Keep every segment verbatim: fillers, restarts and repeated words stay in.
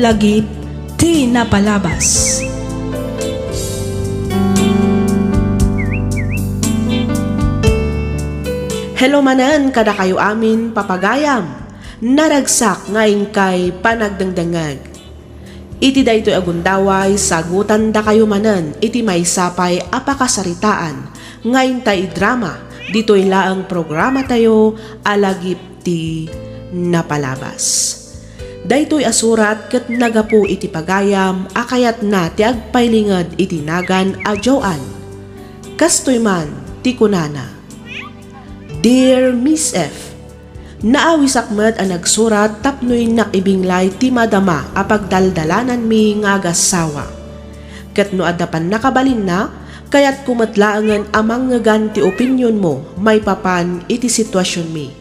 Lagip ti napalabas. Hello manen kadakayo amin, papagayam. Naragsak nga inkay panagdengdengngeg. Iti daytoy a gundaway, sagutandakayo manen iti maysa pay a pakasaritaan nga intay idrama ditoy laeng programatayo a Lagip ti Napalabas. Daytoy a surat ket naggapu iti pagayam a kayatna ti agpailinged iti nagan a Joan. Kastoy man ti kunana, "Dear Miss F, naawisak met a nagsurat tapno innak ibinglay ti madama a pagdaldalananmi nga agassawa. Ket no adda pannakabalinna, kayatko met laengen a mangngegan ti opinionmo maipapan iti situasionmi.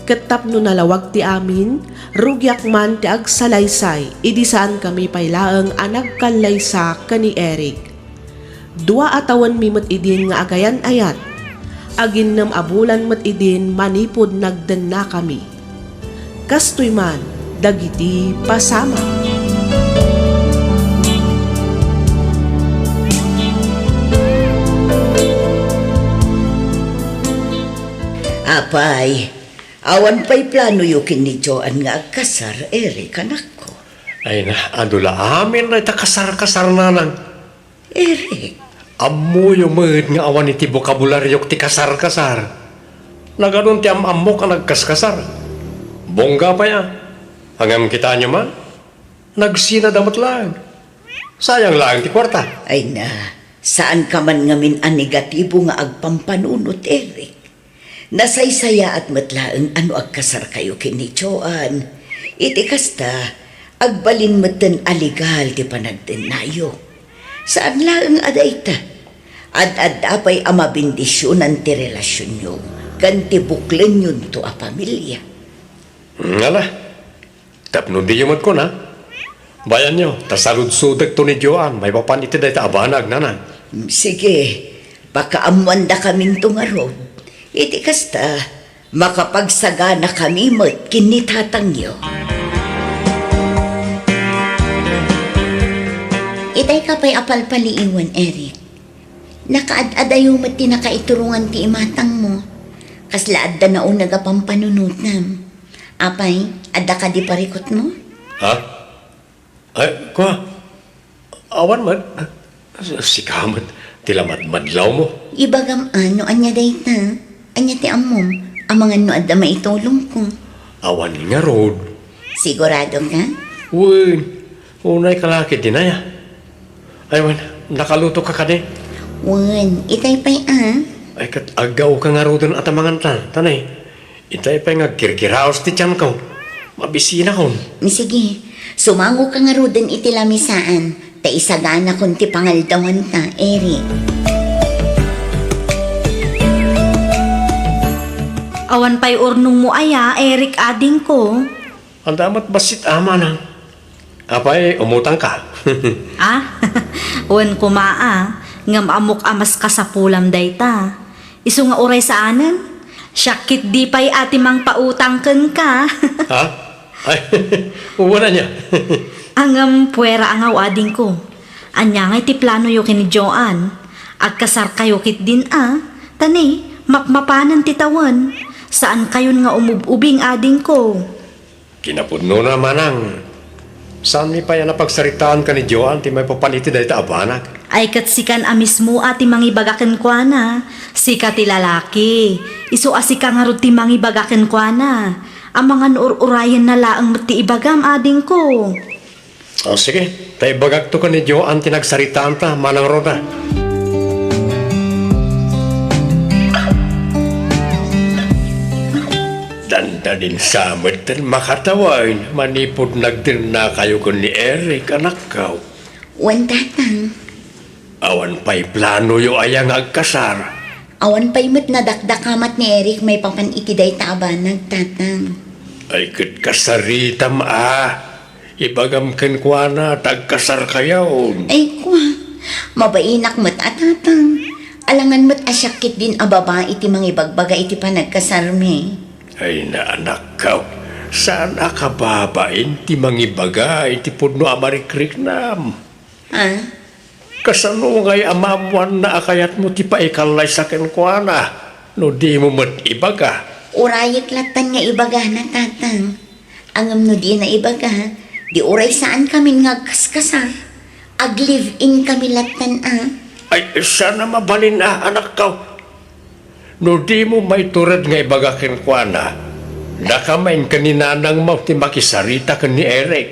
Ket tapno nalawag ti amin, rugiak man ti agsalaysay idi saankami pay laeng a nagkallaysa ken ni Eric. Dua a tawenmi met idin nga agayan-ayat. Aginnem a bulan met idin manipud nagdennakami. Kastoy man dagiti pasamak." Apay, awan pay planoyo ken ni Joan nga agkasar, Eric, anakko? Ay na, adu la amin dayta kasar-kasar, nanang. Eric. Ammoyo met nga awan iti bokabularyo ti kasar-kasar. Nagadun ti am-ammok a nagkaskasar. Bongga pay a. Ngem kitaenyo man, nagsinada met laeng. Sayang laeng ti kuarta. Ay na, saanka man ngamin a negatibo nga agpampanunot, Eric. Nasaysayaat met laeng a no agkasarkayo ken ni Joan. Iti kasta, agbalin metten a legal ti panagdennayo. Saan laeng a dayta. Ad-adda pay a mabendisionan ti relasionyo ken ti buklennyonto a pamilia. Ngala, tapno diyo met kuna, bayanyo, ta saludsodekto ni Joan maipapan iti dayta a banag, nanang. Sige, pakaammoandakaminto ngarud. Iti kasta, makapagsaganakami met ken ni tatangyo. Itay ka pay a palpaliiwen, Eric. Nakaad-adayo met ti nakaiturongan ti imatangmo. Kasla adda nauneg a pampanunotam. Apay, adda kadi parikutmo? Ha? Ay, kua. Awan met. Sika met ti la madmadlawmo. Ibagam a no ania dayta. Ania ti ammom? Amangan no adda maitulongko. Awan ngarud. Sigurado ka? Wen. Unay ka la ketdi, nay a. Ay, wen, nakaluto ka kadi? Wen, itay pay a. Ay, ket aggaoka ngaruden a ta manganta, ta nay. Itay pay nga agkirkiraos ti tianko. Mabisinakon. Sige, sumangoka ngaruden iti lamisaan, ta isaganakon ti pangaldawanta, Eric. Awan pay urnongmo aya, Eric, adingko? Adda met bassit a, manang. Apay, umutangka? Ah? Wen koma a, ngem ammok a mas kasapulam dayta. Isu nga uray saanen, siak ketdi pay a ti mangpautang kenka. Ha? Ay, wen ania? Ngem puera a nga adingko. Ania ngay ti planoyo ken ni Joan? Agkasarkayo ketdin a, ta ni, mapmapanen ti tawen. Saankayon nga umub-ubing adingko. Kinapudnona, manang. Saanmi pay a napagsaritaan ken ni Joan ti maipapan iti dayta a banag. Ay ket sikan a mismo a ti mangibaga kenkuana. Sika ti lalaki. Isu a sika ngarud ti mangibaga kenkuana. Amangan ur-urayenna laeng met ti ibagam, adingko. O, sige. Ta ibagakto ken ni Joan ti nagsaritaanta, manang Roda. Dandanin sa met ten makatawen manipud nagdennakayo ken ni Eric, anakko. Wen, tatang. Awan pay planoyo aya nga agkasar? Awan pay met nadakdakamat ni Eric maipapan iti dayta a banag, tatang. Ay, ket kasaritam a. Ibagam kenkuana ta agkasarkayon. Ay, kua, mabainak met a, tatang. Alangan met a siak ketdin a babai ti mangibagbaga iti panagkasarmi. Ay, naanakko. Saan a kababain ti mangibaga iti pudno a marikriknam. Ah? Kasano ngay a maammoanna a kayatmo ti paikallaysa kenkuana no dimo met ibaga? Urayek lattan nga ibagana, Tatang. Ngem no dina ibaga, di uray saankamin nga agkaskasar. Ag-live-in kami lattan a. Ay, saan a mabalin a, anakko. No dimo maitured nga ibaga kenkuana, dakami ken ni nanangmo ti makisarita ken ni Eric.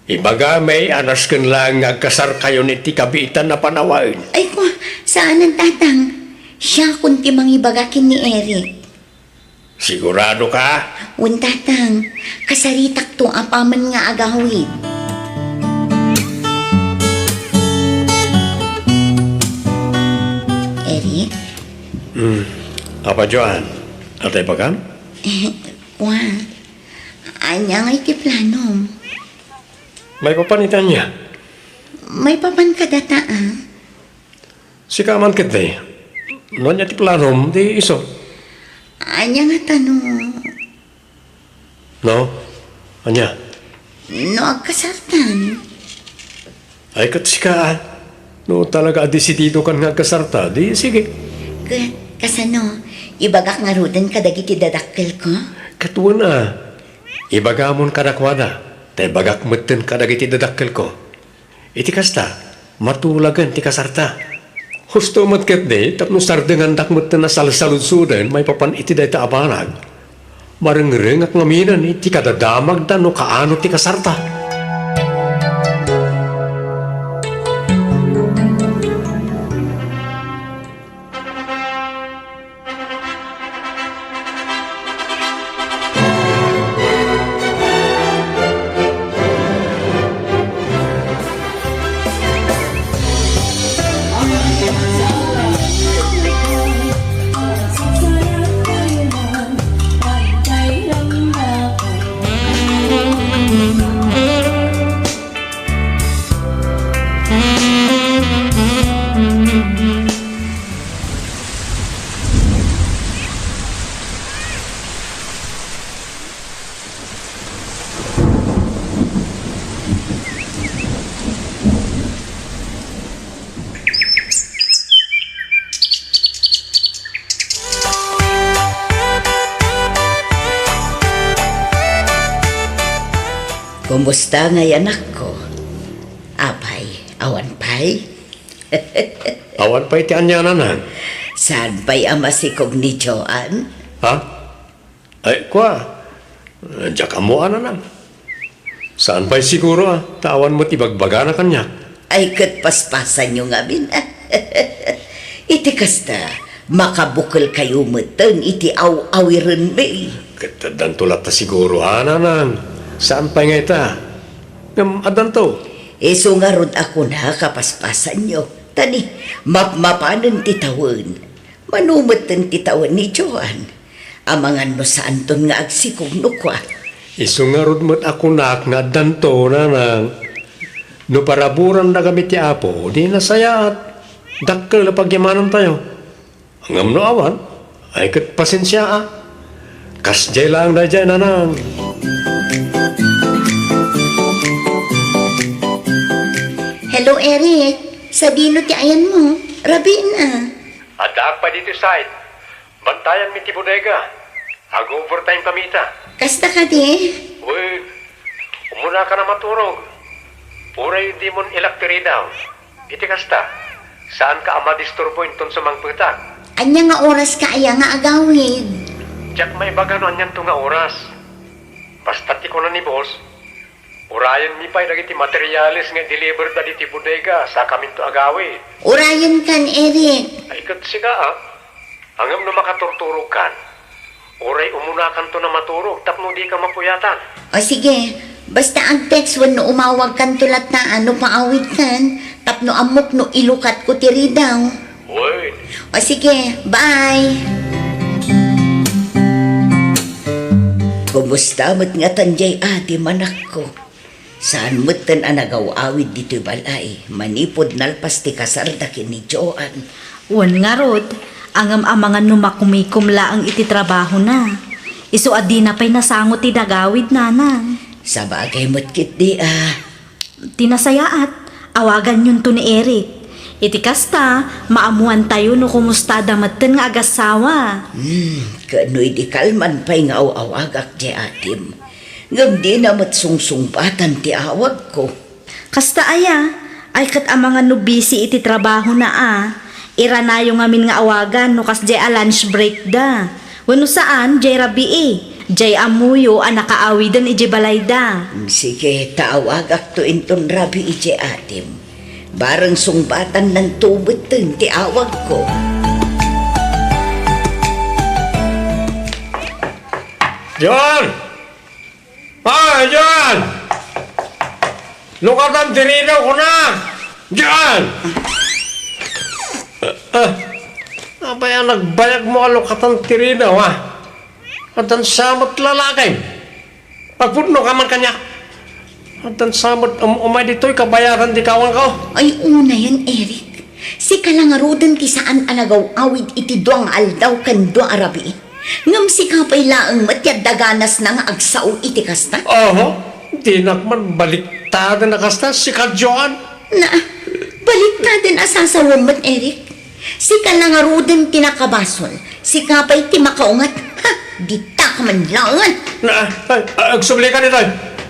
Ibagami a nasken laeng nga agkasarkayon iti kabiitan a panawen. Ay, kua, saanen, Tatang. Siakon ti mangibaga ken ni Eric. Sigurado ka? Wen, Tatang. Kasaritakto apaman nga agawid. Eric? Hmm. Apa, Joan? Ata ibagam? Eh, kua. Ania ngay ti planom? Maipapan iti ania? Maipapan kadata, a? Sika man ketdi. No ania ti planom, di isu. Ania ngata no? No? Ania? No agkasartan. Ay, ket sika, a. No talaga a desididokan nga agkasarta, di sige. Ket kasano? Ibagak ngaruden kadagiti dadakkelko? Ket wen, a. Ibagamon kadakuada, ta ibagak metten kadagiti dadakkelko. Iti kasta, matulagen ti kasarta. Husto met ketdi tapno sardengandak metten a salsaludsoden maipapan iti dayta a banag. Marengrengak ngaminen iti kadadamagda no kaano ti kasarta. Kumusta ngay, anakko? Apay, awan pay? Awan pay ti ania, nanang. Saan pay a masikog ni Joan? Ha? Ay, kua. Diak ammo, a, nanang. Saan pay siguro, a, ta awan met ibagbagana kaniak. Ay, ket paspasanyo ngamin. Iti kasta, makabukelkayo metten iti aw-awirenmi. Ket addanto latta siguro, a, nanang. Saan pay nga ita? Ngem addanto. Isu ngarud a kunak a paspasanyo. Ta ni, mapmapanen ti tawen. Mano metten ti tawen ni Joan. Amangan no saanton nga agsikog no kua. Isu ngarud met a kunak nga addanto, nanang. No paraburan dagami ti Apo, di nasayaat. Dakkel a pagyamanantayo. Ngem no awan, ay ket pasensia, a. Kasdiay laeng daydiay, nanang. Hello, Eric. Sadino ti ayanmo? Rabiin, a. Addaak pay ditoy site. Bantayanmi ti bodega. Ag-overtime kami ita. Kasta kadi? Wen, umunakan a maturog. Uray dimon ilak ti ridaw. Iti kasta, saanka a madisturbo inton sumangpetak. Ania nga oraska aya nga agawid? Diak maibaga no anianto nga oras. Basta ti kuna ni boss, urayenmi pay dagiti materials nga i-deliver da ditoy bodega sakaminto agawid. Urayenkan, Eric. Ay, ket sika, a. Ngem no makaturturogkan, uray umunakanton a maturog tapno dika mapuyatan. O sige, basta ag-text wenno umawagkanto latta a no paawidkan, tapno ammok no ilukatko ti ridaw. Wen. O sige, bye! Kumusta met ngatan diay adim, anakko? Saan metten a nagaw-awid ditoy balay manipud nalpas ti kasarda ken ni Joan. Wen ngarud, ngem amangan no makumikom laeng iti trabahona. Isu a dina pay nasango ti nagawid, nanang. Sabagay met ketdi a. Ti nasayaat, awaganyonto ni Eric. Iti kasta, maammoantayo no kumustada metten nga agassawa. Hmm, ket no idi kalman pay nga aw-awagak diay atim, ngem dina met sungsungbatan ti awagko. Kasta aya, ay ket amangan no busy iti trabahona a. Iranayo ngamin nga awagan no kasdiay a lunch break da. Wenno saan, diay rabii, diay ammoyo a nakaawiden idiay balayda. Sige, ta awagakto inton rabii diay atim. Bareng sungbatannanto metten ti awagko. John! Ay, John! Lukatan ti rinaw, kuna! John! Ah, ah. Apay a nagbayagmo a lukatan ti rinaw, a? Addan sa met lalakim. Agpudno ka man kaniak. Addan sa met um-, umay ditoy kabayaran ti kawanko. Ay, unayen, Eric. Sika la ngaruden ti saan a nagaw-awid iti dua nga aldaw ken dua a rabii. Ngem sika pay laeng met ti adda ganasna nga agsao iti kasta? Oho, dinak man baliktaden a kasta, sika, Joan. Na, baliktaden a sasawem met, Eric. Sika la ngaruden ti nakabasol. Sika pay ti makaunget. Ha, dita ka man laeng. Na, ay, ay, agsubli ka ditoy.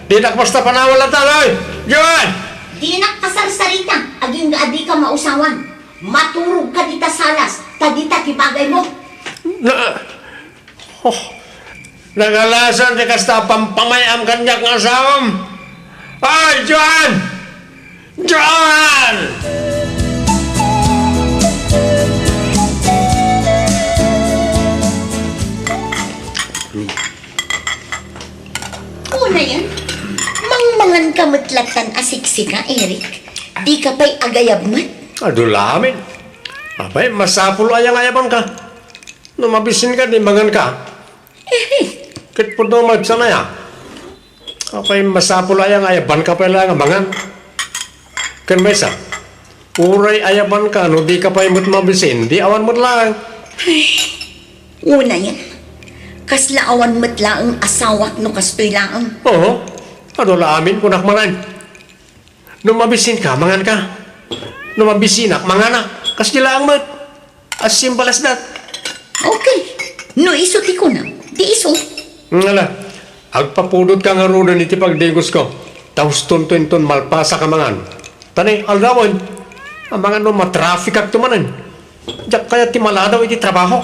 Dinak basta panawan latta, oy. Joan! Dinak kasarsarita, agingga a dika mausawan. Maturog ka dita salas, ta dita ti bagaymo. Na, oh, nagalasan ti kasta a pampamay-am kaniak nga asawam. Ay, Joan! Joan! Unayen, mangmangan ka met lattan a siksika, Eric. Dika pay agayab met. Adu la amin. Apay, masapul aya nga ayabanka? No mabisinka, di manganka. Ket pudno met, saan aya? Apay, masapul aya nga ayabanka pay laeng a mangan? Ken maysa, uray ayabanka, no dika pay met mabisin, di awan met laeng. Ay, unayen, kasla awan met laeng asawak no kastoy laeng. Oo, adu la amin, kunak manen. No mabisinka, manganka. No mabisinak, manganak. Kasdi laeng met. As simple as that. Okay. No isu ti kunam, di isu. Ngala, agpapudotka ngaruden iti pagdigosko. Ta ustonto inton malpasak a mangan. Ta ni, aldawen, amangan no matrafikakto manen. Diak kayat ti maladaw iti trabaho.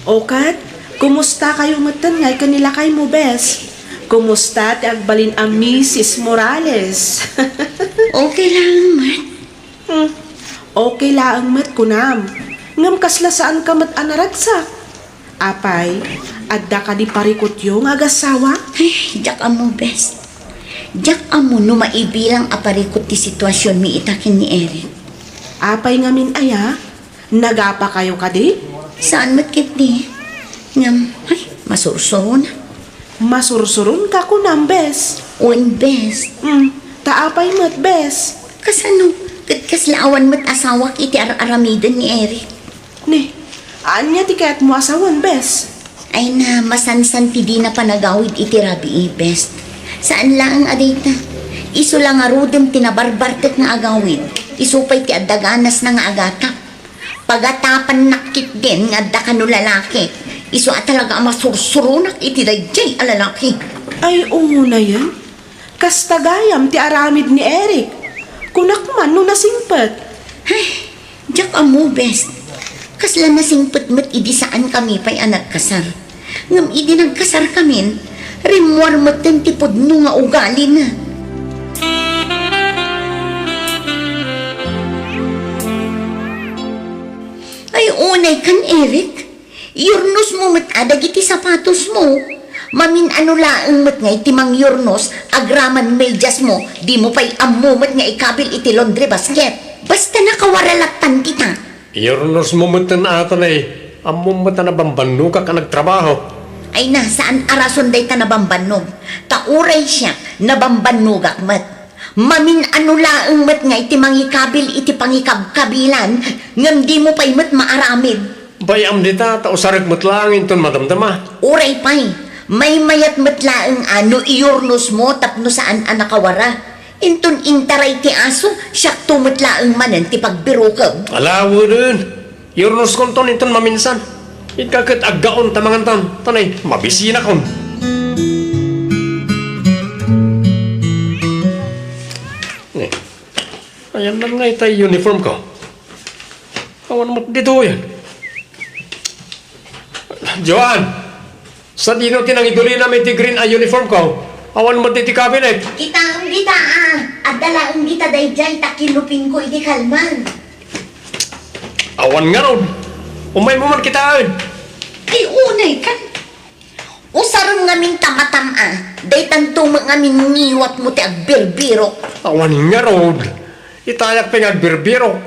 O ket, kumusta kayo metten ngay ken ni lakaymo, bes? Kumusta ti agbalin a Misis Morales? Okay laeng met. Hmm. Okay laeng met kunam. Ngem kasla saanka met a naragsak? Apay, adda kadi parikutyo nga agassawa? Ay, diak ammo, bes. Diak ammo no maibilang a parikut ti situasionmi ita ken ni Eric. Apay ngamin aya? Nagapa kayo kadi? Saan met ketdi? Ngem, ay, masursurona. Masursuronka kunam, bes? Wen, bes. Hmm, ta apay met, bes? Kasano? Ket kasla awan met asawak iti ar-aramiden ni Eric. Ni, ania ti kayatmo a sawen, bes? Ay na, masansan ti dina panagawid iti rabii, bes. Saan laeng a dayta. Isu la ngaruden ti nabarbartek nga agawid. Isu pay ti adda ganasna nga agatap. Pagatapannak ketdin nga adda kano lalaki. Isu a talaga a masursuronak iti daydiay a lalaki. Ay, unayen. Kasta gayam ti aramid ni Eric. Kunak man no nasingpet. Ay, diak ammo, bes. Kasla nasingpet met idi saankami pay a nagkasar. Ngem idi nagkasarkamin, rimmuar metten ti pudno nga ugalina. Ay, unay kan, Eric. Yurnosmo met a dagiti sapatosmo. Mamin-ano laeng met ngay ti mangyurnos agraman mediasmo, dimo pay ammo met nga ikabil iti laundry basket. Basta nakawaralattan dita. Yurnosmo metten a, tanay, ammom met a nabambannogak a nagtrabaho. Ay na, saan a rason dayta nabambannog. Ta uray siak, nabambannogak met. Mamin-ano laeng met nga iti mangikabil iti pangikabkabilan, ngem dimo pay met maaramid. Bay-am dita, ta usarek met laeng inton madamdama. Uray pay, maymayat met laeng a no iyurnosmo tapno saan a nakawara. Inton intaray ti aso, siakto met laeng manen ti pagbirokem. Ala, wen. Iyurnoskonton inton maminsan. Ita ket aggaon ta manganton, ta nay, mabisinakon. Eh, ayan lang nga itay uniform ko. Awan met ditoyen. Joan! Sadino ti nangidulinam iti green a uniform ko? Awan met iti cabinet. Kitaem dita, a. Adda laeng dita daydiay ta kinupingko iti kalman. Awan ngarud. Umaymo man kitaen. Ay, unay kan. Usarem ngamin ta matam-a. Daytanto met ngamin ngiwatmo ti agbirbirok. Awan ngarud. Itayak pay nga agbirbirok.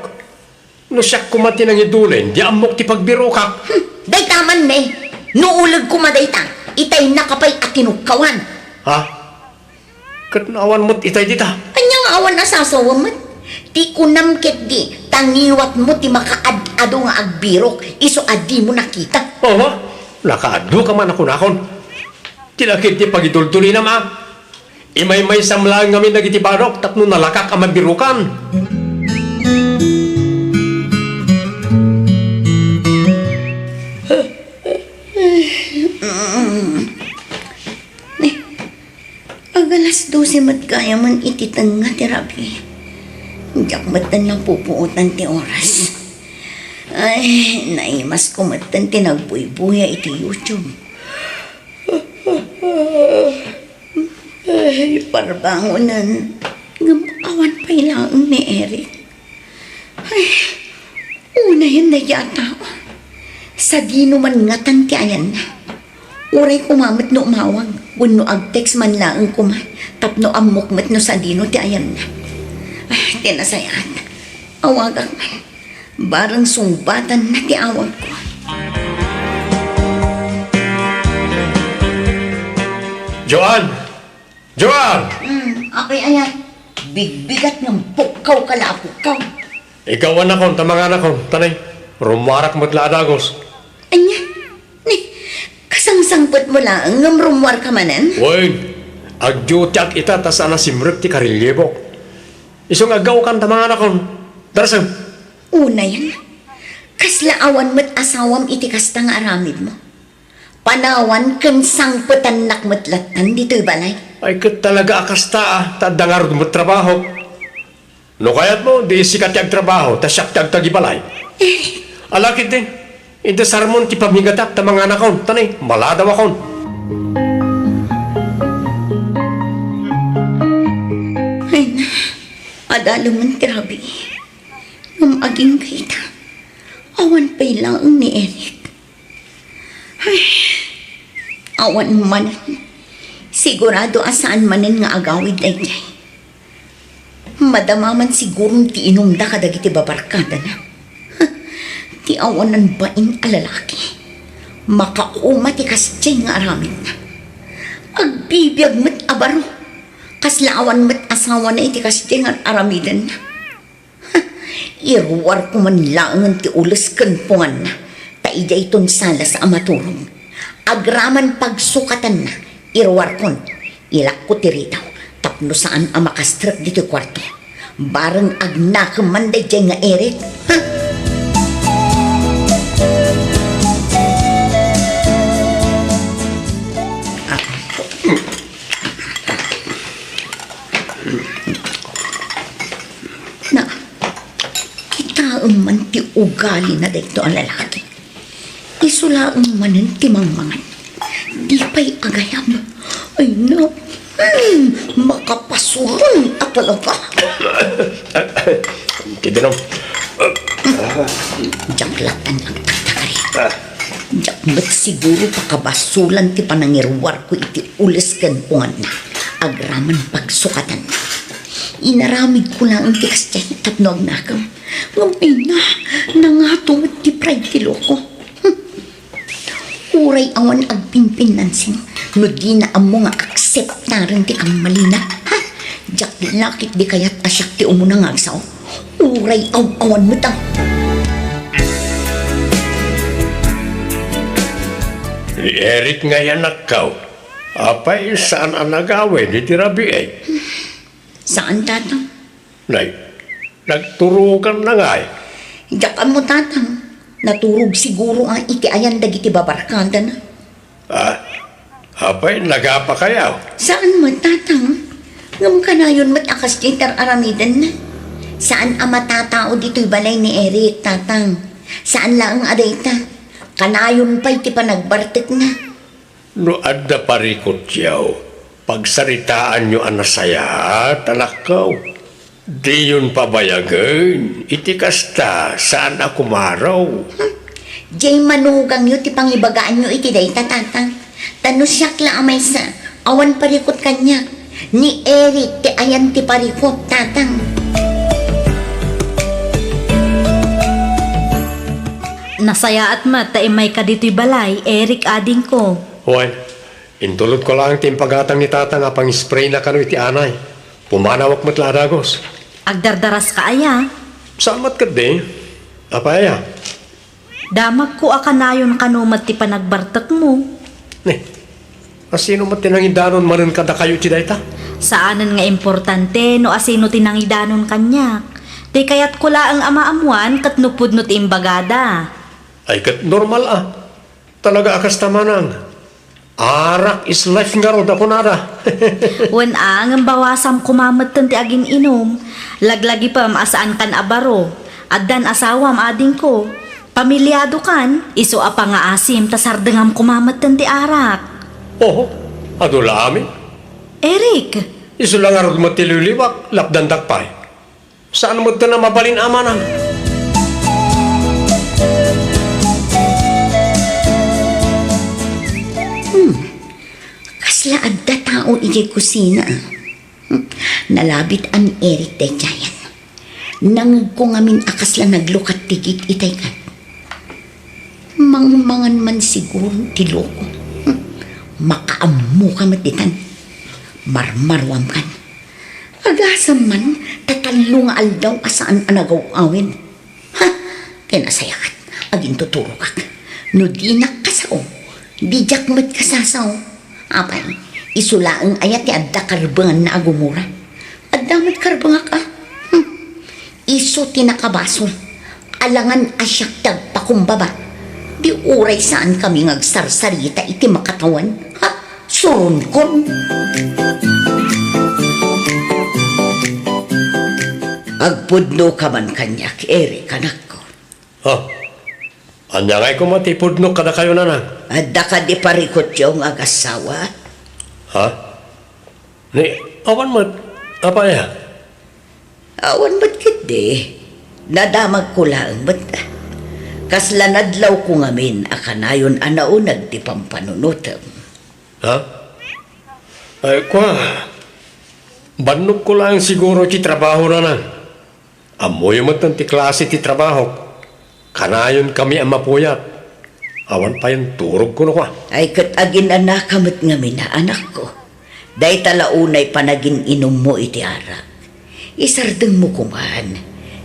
No siak koma ti nangidulin, di ammok ti pagbirokak. Hmm, dayta man ne. No uleg koma dayta, itay nakapay a tinukkawan. Ha? Ket no awan met itay dita? Ania nga awan a sasawa met? Ti kunam ketdi, ta ngiwatmo ti makaad-ado nga agbirok, isu a dimo nakita. Oho, nakaaddo ka man a kunakon. Ti lakid ti pagiduldulinam a. Imaymaysam laeng ngamin dagiti barok tapno nalakak a mabirokan. Ni, agalas dose met gayamen iti tengnga ti rabii. Diak metten napupuotan ti oras. Ay, naimasko metten ti nagbuybuya iti YouTube. Ay, parbangonen. Ngem awan pay laeng ni Eric. Ay, unayen daydi a tao. Sadino man ngatan ti ayanna? Uray koma met no umawag, wenno ag-text man laeng koma, tapno ammok met no sadino ti ayanna. Ay, ti nasayaat. Awagak man. Bareng sungbatanna ti awagko. Joan! Joan! Hmm, apay aya? Bigbigat ngem pukkawka la a pukkaw. Igawannakon ta manganakon, ta nay, rummuarak met la a dagus. Ania? Ni, kasangsangpetmo laeng ngem rummuarka manen? Wen, agdutiak ita ta saan a simrek ti karellibok. Isu nga aggaokan ta manganakon. Darsem. Unayen, kasla awan met asawam iti kasta nga aramidmo? Panawan ken sangpetannak met lattan ditoy balay. Ay, ket talaga a kasta, a, ta adda ngarud met trabaho. No kayatmo, di sika ti agtrabaho, ta siak ti agtagibalay. Ala ketdi, inta sarmon ti pamigatak ta manganakon, ta nay, maladawakon. Ay na, adalemen ti rabii. Ngem agingga ita, awan pay laeng ni Eric. Ay, awan manen. Sigurado a saan manen nga agawid daydiay. Madama man siguron ti inumda kadagiti babarkadana. Ti awanan bain a lalaki. Makauma ti kasdiay nga aramidna. Agbibiag met a baro. Kasla awan met asawana iti kasdiay nga aramidenna. Iruarko man laengen ti ules ken punganna, ta idiayton salas a maturog. Agraman pagsukatanna, iruarkon, ilakko ti ridaw, tapno saan a makastrek ditoy kuarto. Bareng agnakem man daydiay nga Eric. Ha? Ah. Na, kitaem man ti ugalina daytoy a lalaki. Isu laeng manen ti mangmangan. Di pay agayam. Ay, na, hmm, makapasuron a talaga. Ti danum. Diak lattan agtaktakari. Diak met siguro pakabasulan ti panangiruarko iti ules ken punganna. Agraman pagsukatanna. Inaramidko laeng ti kasdiay tapno agnakem. Ngem ay na, nangato met ti pride ti loko. Hmm. Uray awan agpinpinnansing no dina ammo nga akseptaren ti kammalina. Ha? Diak la ketdi kayat a siak ti umuna nga agsao. Uray aw-awan met a. Ni Eric ngay anakko. Apay, saan a nagawid iti rabii? Saan, Tatang. Nay, nagturuganna ngay? Diak ammo, Tatang. Naturog siguro a iti ayan dagiti babarkadana. Ah, apay, nagapakayo? Saan met, Tatang. Ngem kanayon met a kasdiay ti ar-aramidenna. Saan a matatao ditoy balay ni Eric, Tatang. Saan laeng a dayta. Kanayon pay ti panagbartekna. No adda parikutyo, pagsaritaanyo a nasayaat, anakko. Diyon pabayagen iti kasta, saan a kumaro. Hmm. Diay manugangyo ti pangibagaanyo iti dayta, Tatang. Ta no siak la a maysa, awan parikut kaniak. Ni Eric ti ayan ti parikut, Tatang. Nasayaat met ta immayka ditoy balay, Eric, adingko. Wen, intulodko laeng ti impagatang ni Tatang a pangisprayna kano iti anay. Pumanawak met la a dagus. Agdardaraska aya? Saan met ketdi? Apay aya? Damagko a kanayon kano met ti panagbartekmo. Ni, asino met ti nangidanon manen kadakayo iti dayta? Saanen nga importante no asino ti nangidanon kaniak. Ti kayatko laeng a maammoan ket no pudno ti imbagada. Ay, ket normal a. Talaga a kasta, manang. Arak is life ngarud a kunada. Wen a, ngem bawasam koma metten ti agin-inum. Laglagipem a saankan a baro. Addan asawam, adingko. Pamiliadokan, isu a pangaasim ta sardengam koma metten ti arak. Oho, adu la amin. Eric! Isu la ngarud met ti liwliwak, lapdandak pay. Saan met a mabalin a manang? Hmm. Kasla adda tao idiay kusina. Hmm. Nalabit a ni Eric daydiayen. Nangegko ngamin a kasla naglukat ti git itay kan. Mangmangan man siguro ti loko. Hmm. Makaammoka met ditan. Marmaruamkan. Agasam man, ta tallo nga aldaw a saan a nagaw-awid. Ha! Ti nasayaat, agintuturogak. No dinak kasao, didiak met kasasao. Apay, isu laeng aya ti adda karbenganna a gumura. Adda met karbengak a. Hmm. Isu ti nakabasol. Alangan a siak ti agpakumbaba. Di uray saankami nga agsarsarita iti makatawen. Ha? Suronkon. Agpudnoka man kaniak, Eric, anakko. Ha? Ania ngay koma ti pudnok kadakayo, nanang? Adda kadi parikutyo nga agassawa? Ha? Ni, awan met. Apay a? Awan met ketdi. Nadamagko laeng met. Kasla nadlawko ngamin a kanayon a nauneg ti pampanunotem. Ha? Ay, kua, bannogko laeng siguro ti trabaho, nanang. Ammoyo met ti klase ti trabahok. Kanayonkami a mapuyat. Awan payen turogko no kua. Ay, ket aginanaka met ngamin a, anakko. Dayta la unay panagin-inummo iti arak. Isardengmo koman.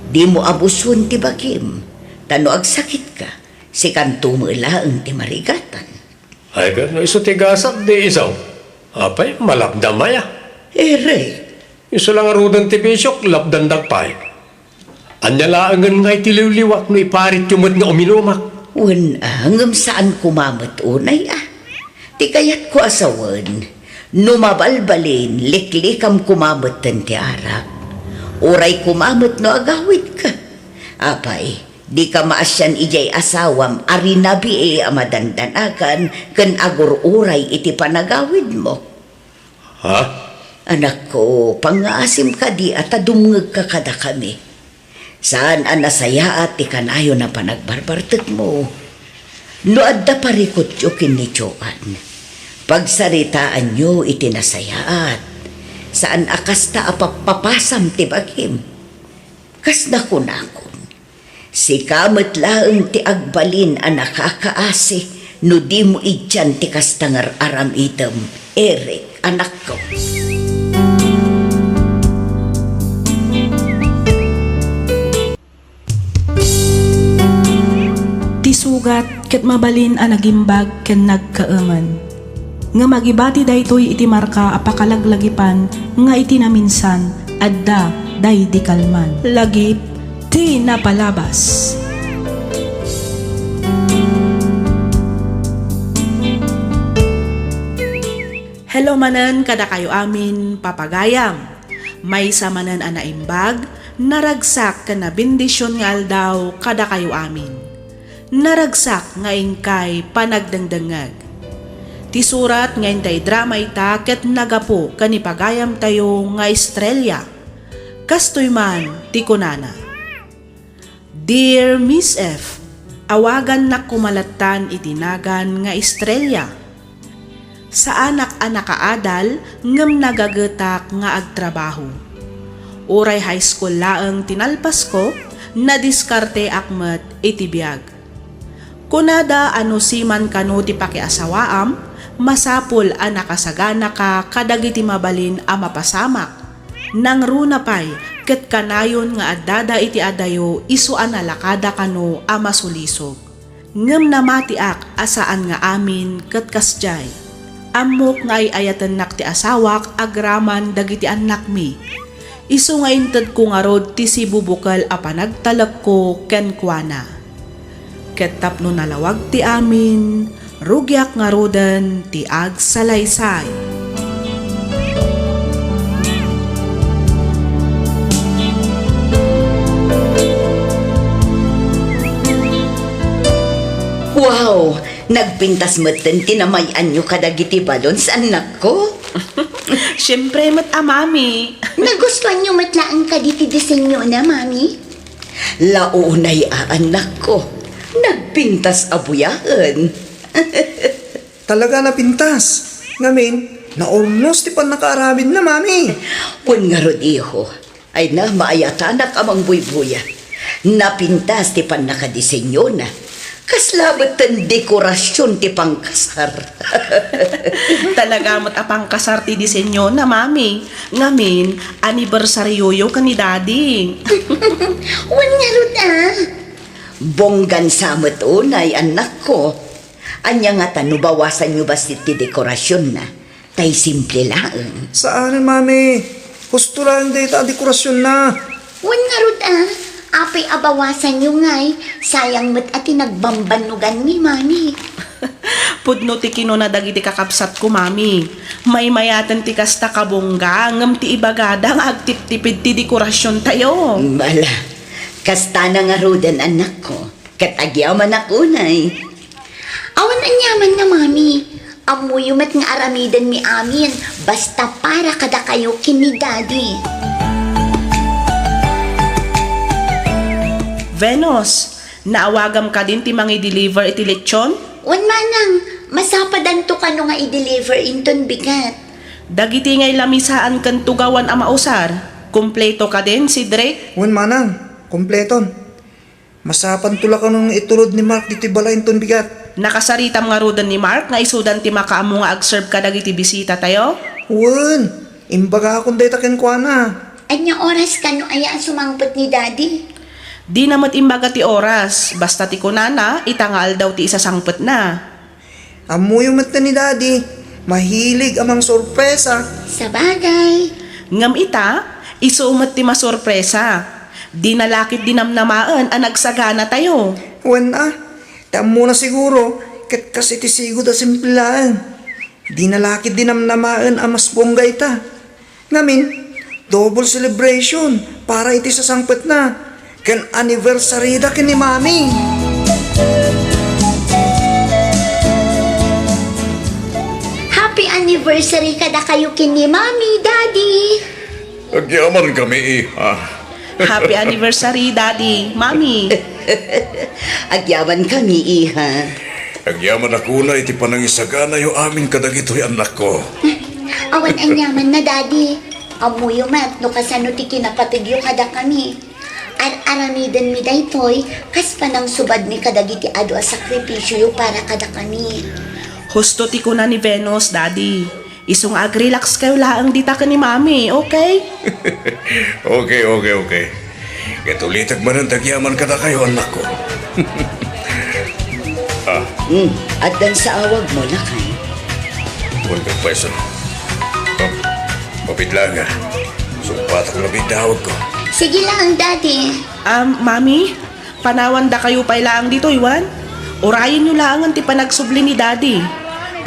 Dimo abuson ti bagim. Ta no agsakitka, sikanto met laeng ti marigatan. Ay, ket no isu ti gasat, di isu. Apay, malapdam aya. Ere. Isu la ngaruden ti bisiok, lapdandak pay. Ania laengen ngay ti liwliwak no iparityo met nga uminumak? Wen a, ngem saan koma met unay a. Ti kayatko a sawen, no mabalbalin, liklikam koma metten ti arak. Uray koma met no agawidka. Apay, dika maasian idiay asawam a rinabii a madandanagan ken agur-uray iti panagawidmo. Ha? Anakko, pangngaasim kadi a ta dumngegka kadakami. Saan a nasayaat ti kanayon a panagbarbartekmo. No adda parikutyo ken ni Joan, pagsaritaanyo iti nasayaat. Saan a kasta a pappapasam ti bagim. Kas nakunakon, sika met laeng ti agbalin a nakakaasi no dimo idian ti kasta nga ar-aramidem, Eric, anakko. Sugat ket mabalin a nagimbag ken nagkaemen. Ngem agibati daytoy iti marka a pakalaglagipan nga iti naminsan, adda daydi kalman. Lagip ti napalabas. Hello manen kadakayo amin, papagayam. Maysa manen a naimbag, naragsak ken nabendision nga aldaw kadakayo amin. Naragsak nga inkay panagdengdengngeg. Ti surat nga intay drama ita ket nagapu ken ni pagayamtayo nga Estrella. Kastoy man ti kunana, "Dear Miss F, awagannak koma lattan iti nagan nga Estrella. Saanak a nakaadal ngem nagagetak nga agtrabaho. Uray high school laeng ti nalpasko, nadiskarteak met iti biag. Kunada a no siman kano ti pakiasawaam, masapul a nakasaganaka kadagiti mabalin a mapasamak. Nangruna pay, ket kanayon nga addada iti adayo isu a nalakada kano a masulisog. Ngem namatiak a saan nga amin ket kasdiay. Ammok nga ay-ayatennak ti asawak agraman dagiti annakmi. Isu nga intedko ngarud ti sibubukel a panagtalekko kenkuana. Ket tapno nalawag ti amin, rugiak ngaruden ti agsalaysay." Wow! Nagpintas metten ti namay-anyo kadagiti balloons, annakko. Siempre met a, Mami. Nagustuanyo met laeng kadi ti disenyona, Mami? Launay a, annakko. Nagpintas a buyaen. Talaga napintas. Ngamin, naurnos ti pannakaaramidna, Mami. Wen ngarud, iho. Ay na, maayatanak a mangbuybuya. Napintas ti pannakadisenyona. Kasla metten dekorasion ti pangkasar. Talaga met a pangkasar ti disenyona, Mami. Ngamin, anibersarioyo ken ni Daddy. Wen ngarud a. Bonggan sa met unay, annakko. Ania ngata no bawasanyo bassit ti dekorasionna? Tay simple laeng. Saanen, Mami. Husto laeng dayta a dekorasionna. Wen ngarud a, apay a bawasanyo ngay, sayang met a ti nagbambannoganmi, Mami. Pudno ti kinuna dagiti kakabsatko, Mami. Maymayaten ti kasta kabongga, ngem ti ibagada nga agtiptipid ti dekorasiontayo. Bala, kastana ngaruden, annakko. Ket agyamanak unay. Awan aniamanna, Mami. Ammoyo met nga aramidenmi amin, basta para kadakayo ken ni Daddy. Venus, naawagam kadin ti mangi-deliver iti lechon? Wen, Manang, masapadanto kano nga i-deliver inton bigat. Dagiti ngay lamisaan ken tugawan a mausar, kompleto kadin, Cedric? Wen, Manang, kompleton. Masapanto la kano nga itulod ni Mark ditoy balay inton bigat. Nakasaritam ngaruden ni Mark nga isudan ti makaammo nga agserve kadagiti bisitatayo? Wen, imbagakon dayta kenkuana. Ania oras kano aya a sumangpet ni Daddy? Dina met imbaga ti oras, basta ti kunana, ita nga aldaw ti isasangpetna. Ammoyo met ni Daddy, mahilig a mangsorpresa. Sabagay. Ngem ita, isu met ti masorpresa. Dina la ketdi namnamaen a nagsaganatayo. Wen a, ti ammona siguro, ket kas iti sigud a simple laeng. Dina la ketdi namnamaen a mas bongga ita. Ngamin, double celebration para iti sasangpetna ken anniversary da ken ni Mami. Happy anniversary kadakayo ken ni Mami, Daddy. Agyamankami, iha. Happy anniversary, Daddy, Mami. Agyamankami, iha. Agyamanak unay iti panangisaganayo amin kadagitoy annakko. Awan aniamanna, Daddy. Ammoyo met no kasano ti kinapategyo kadakami. Ar-aramidenmi daytoy kas panangsubadmi kadagiti adu a sakripisioyo para kadakami. Husto ti kuna ni Venus, Daddy. Isu nga agrelax kayo laeng dita ken ni Mami, okay? Okay, okay, okay. Ket ulitek manen ti agyaman kadakayo, annakko. Ah. Hmm, addan sa awagmo, lakay. Welcome, Paiso. Oh, mapit lang, ah. Sumpatak labi dawag ko. Sige lang, Daddy. Um, Mami, panawandakayo pay laang ditoy, wen? Urayenyo laengen ti panagsubli ni Daddy.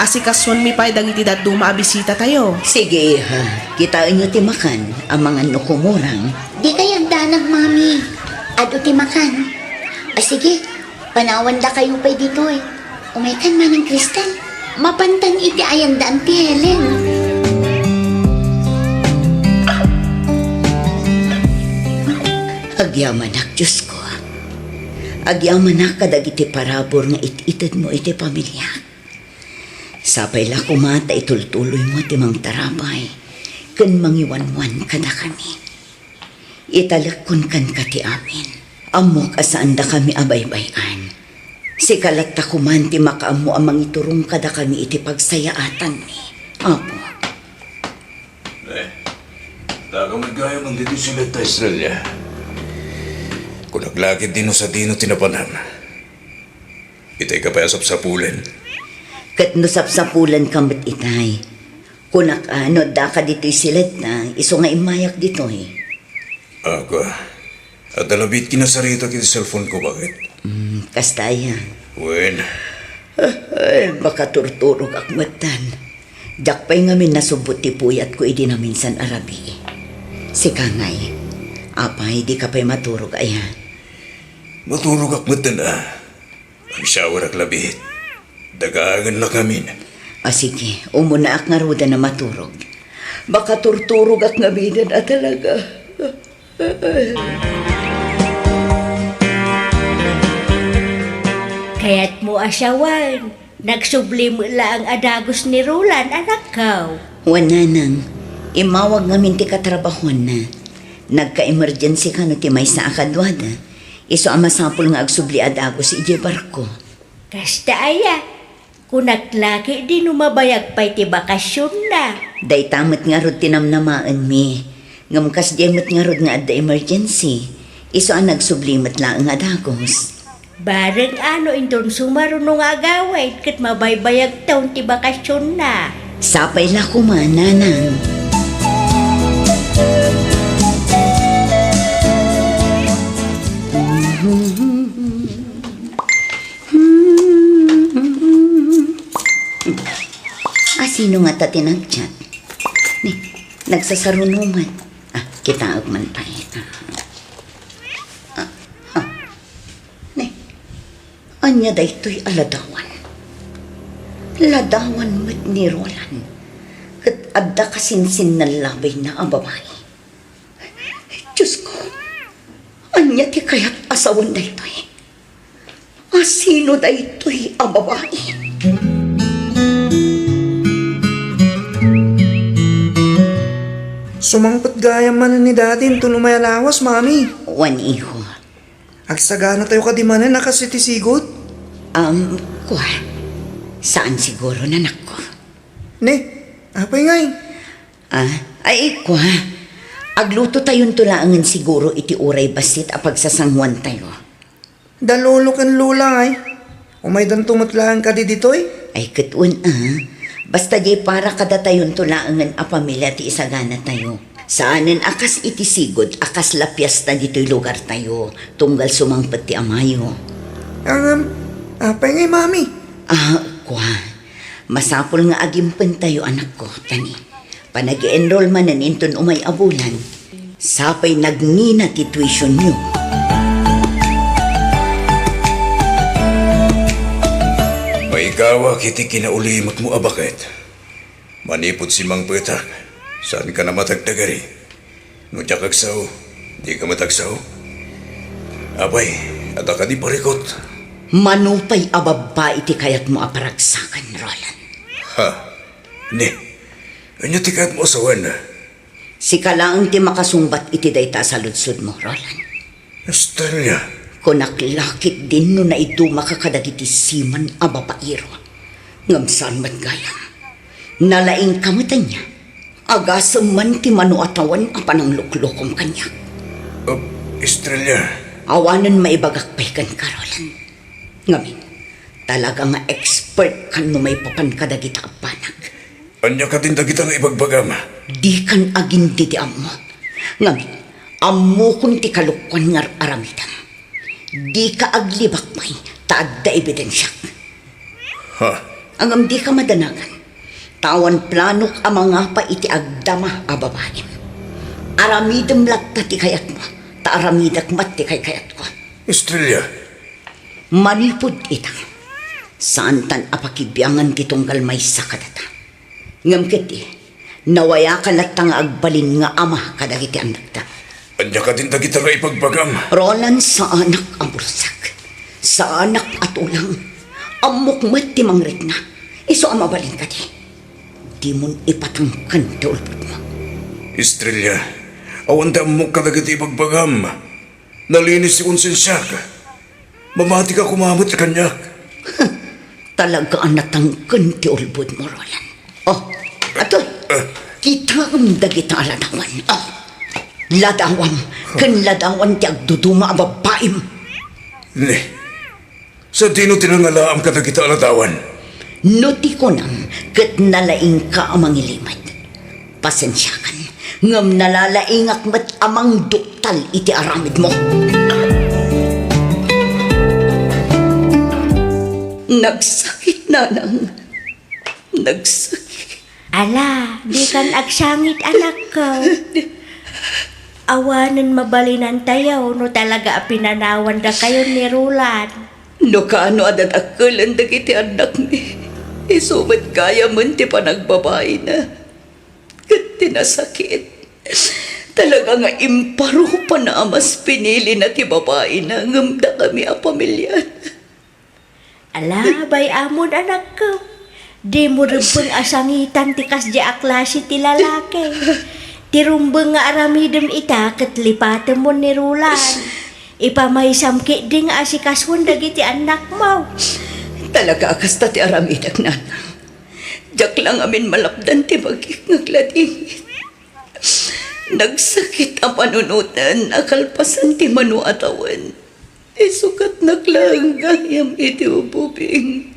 Asikasuenmi pay dagiti dadduma a bisitatayo. Sige, iha. Kitaenyo ti makan, amangan no kumurang. Dikay agdanag, Mami. Adu ti makan. Ah, sige. Panawandakayo pay ditoy. Umaykan manen, Crystal. Mapantan iti ayandan ti Helen. Agyamanak, Diosko. Agyamanak kadagiti parabur nga it-itedmo iti pamiliak. Sapay la koma ta itultuloymo ti mangtarabay ken mangiwanwan kadakami. Italekkon kenka ti amin. Ammok a saandakami a baybay-an. Sika latta koman ti makaammo a mangiturong kadakami iti pagsayaatanmi, Apo. Eh, daga met gayam ditoy siled ta Estrella. Kunak la ketdi no sadino ti napanam. Itay ka pay a sapsapulen. Ket no sapsapulenka met itay, kunak a no addaka ditoy siledta, isu nga immayak ditoy. Ako, adda labi ti kinasaritak iti cellphone ko, bakit? Mm, kasta aya. Wen. Ay, makaturturogak metten. Diak pay ngamin nasubbot ti puyatko idi naminsan a rabii. Sika ngay, apay, dika pay maturog aya? Maturogak metten a. Agsyawarak labi. Dagaennak ngamin. A, sige, umunaak ngaruden a maturog. Makaturturogak ngaminen a talaga. Kayatmo a siawen, nagsubli met laeng a dagus ni Roland, anakko. Wen, nanang, immawag ngamin ti katrabahuanna. Nagka-emergency kano ti maysa a kaduada. Isu a masapul nga agsubli a dagus idiay barko. Kasta aya, kunak la ketdi no mabayag pay ti bakasionna. Dayta met ngarud ti namnamaenmi, ngem kasdiay met ngarud nga adda emergency, isu a nagsubli met laeng a dagus. Bareng a no inton sumaruno nga agawid ket mabaybayagton ti bakasionna. Sapay la koma, nanang. Hmm. A, sino ngata ti nag-chat? Ni, nagsasaruno met. A, kitaek man pay. A, a, a. Ni, ania daytoy a ladawan? Ladawan met ni Roland. Ket adda kasinsinnallabayna a babai. Diosko, ania ti kayat a sawen daytoy? A, sino daytoy a babai? Sumangpet gayam manen ni Daddy inton umay a lawas, Mami. Wen, iho. Agsaganatayo kadi manen a kas iti sigud? Um, kua. Saan siguro, anakko. Ne, apay ngay? A, ay, kua. Aglutotayonto laengen siguro iti uray bassit a pagsasanguantayo. Da lolo ken lola, ay. Umaydanto met laeng kadi ditoy? Ay, ket wen a. Basta diay para kadatayonto laengen a pamilia ti isaganatayo. Saanen a kas iti sigud a kasla piesta ditoy lugartayo, tunggal sumangpet ti amayo. Ngem, apay ngay, Mami? A, kua. Masapul nga agimpentayo, anakko, ta ni, panag-enroll manen inton umay a bulan, sapay nagngina ti tuitionyo. Maigawak iti kinaulimekmo a baket. Manipud simmangpetak, saanka a matagtagari. No diak agsao, dika met agsao. Apay, adda kadi parikut? Mano pay a babbai ti kayatmo a paragsaken, Roland? Ha? Ni, ania ti kayatmo a sawen? Sika laeng ti makasungbat iti dayta a saludsodmo, Roland. Estrella. Kunak la ketdin no naidumaka kadagiti siman a babairo. Ngem saan met gayam. Nalaingka met ania. Agasem man ti mano a tawen a panangluklokom kaniak. Ah, Estrella. Awanen maibagak pay kenka, Roland. Ngamin, Talaga nga expert kan no maipapan kadagita a banag. Ania kadin dagita nga ibagbagam? Dikan agindidi ammo. Ngamin, ammokon ti kalokuan nga ar-aramidem. Dika aglibak pay, ta adda ebidensiak. Ha? Ngem dika madanagan. Ta awan planok a mangapa iti agdama a babaim. Aramidem latta ti kayatmo, ta aramidek met ti kaykayatko. Estrella. Manipud ita, saantan a pakibiangan ti tunggal maysa kadata. Ngem ketdi, nawayaka latta nga agbalin nga ama kadagiti annakta. Ania kadin dagita nga ibagbagam? Roland, saanak a bulsak. Saanak a tulang. Ammok met ti mangrikna. Isu a mabalin kadi. Dimon ipatangken ti ulbodmo. Estrella, awan ti ammok kadagiti ibagbagam. Nalinis ti konsensiak. Mamatika koma met kaniak. Talaga a natangken ti ulbodmo, Roland. Oh, ato. Eh. Kitaem dagita a ladawan. Oh. Ladawam. Ken ladawan ti agduduma a babbaim. Ni, sadino ti nangalaam kadagita a ladawan? No ti kunam, ket nalaingka a mangilimed. Pasensiakan, ngem nalalaingak met a mangduktal iti aramidmo. Nagsakit, nanang. Nagsakit. Ala, dikan agsangit, anakko. Awanen mabalinantayo no talaga a pinanawandakayo ni Roland. No kaano a dadakkelen dagiti annakmi, isu met gayamen ti panagbabaina. Ket ti nasakit, talaga nga imparupan a mas pinilina ti babaina ngem dakami a pamiliana. Ala, bay-amon, anakko. Dimo rebbeng a sangitan ti kasdiay a klase ti lalaki. Ti rumbeng nga aramidem ita ket lipatemmo ni Roland. Ipamaysam ketdi nga asikasuon dagiti annakmo. Talaga a kasta ti aramidek, nanang. Diak la ngamin malapdan ti bagik nga agladingit. Nagsakit a panunoten a kalpasan ti mano a tawen. Isugatnak laeng gayam iti ububing.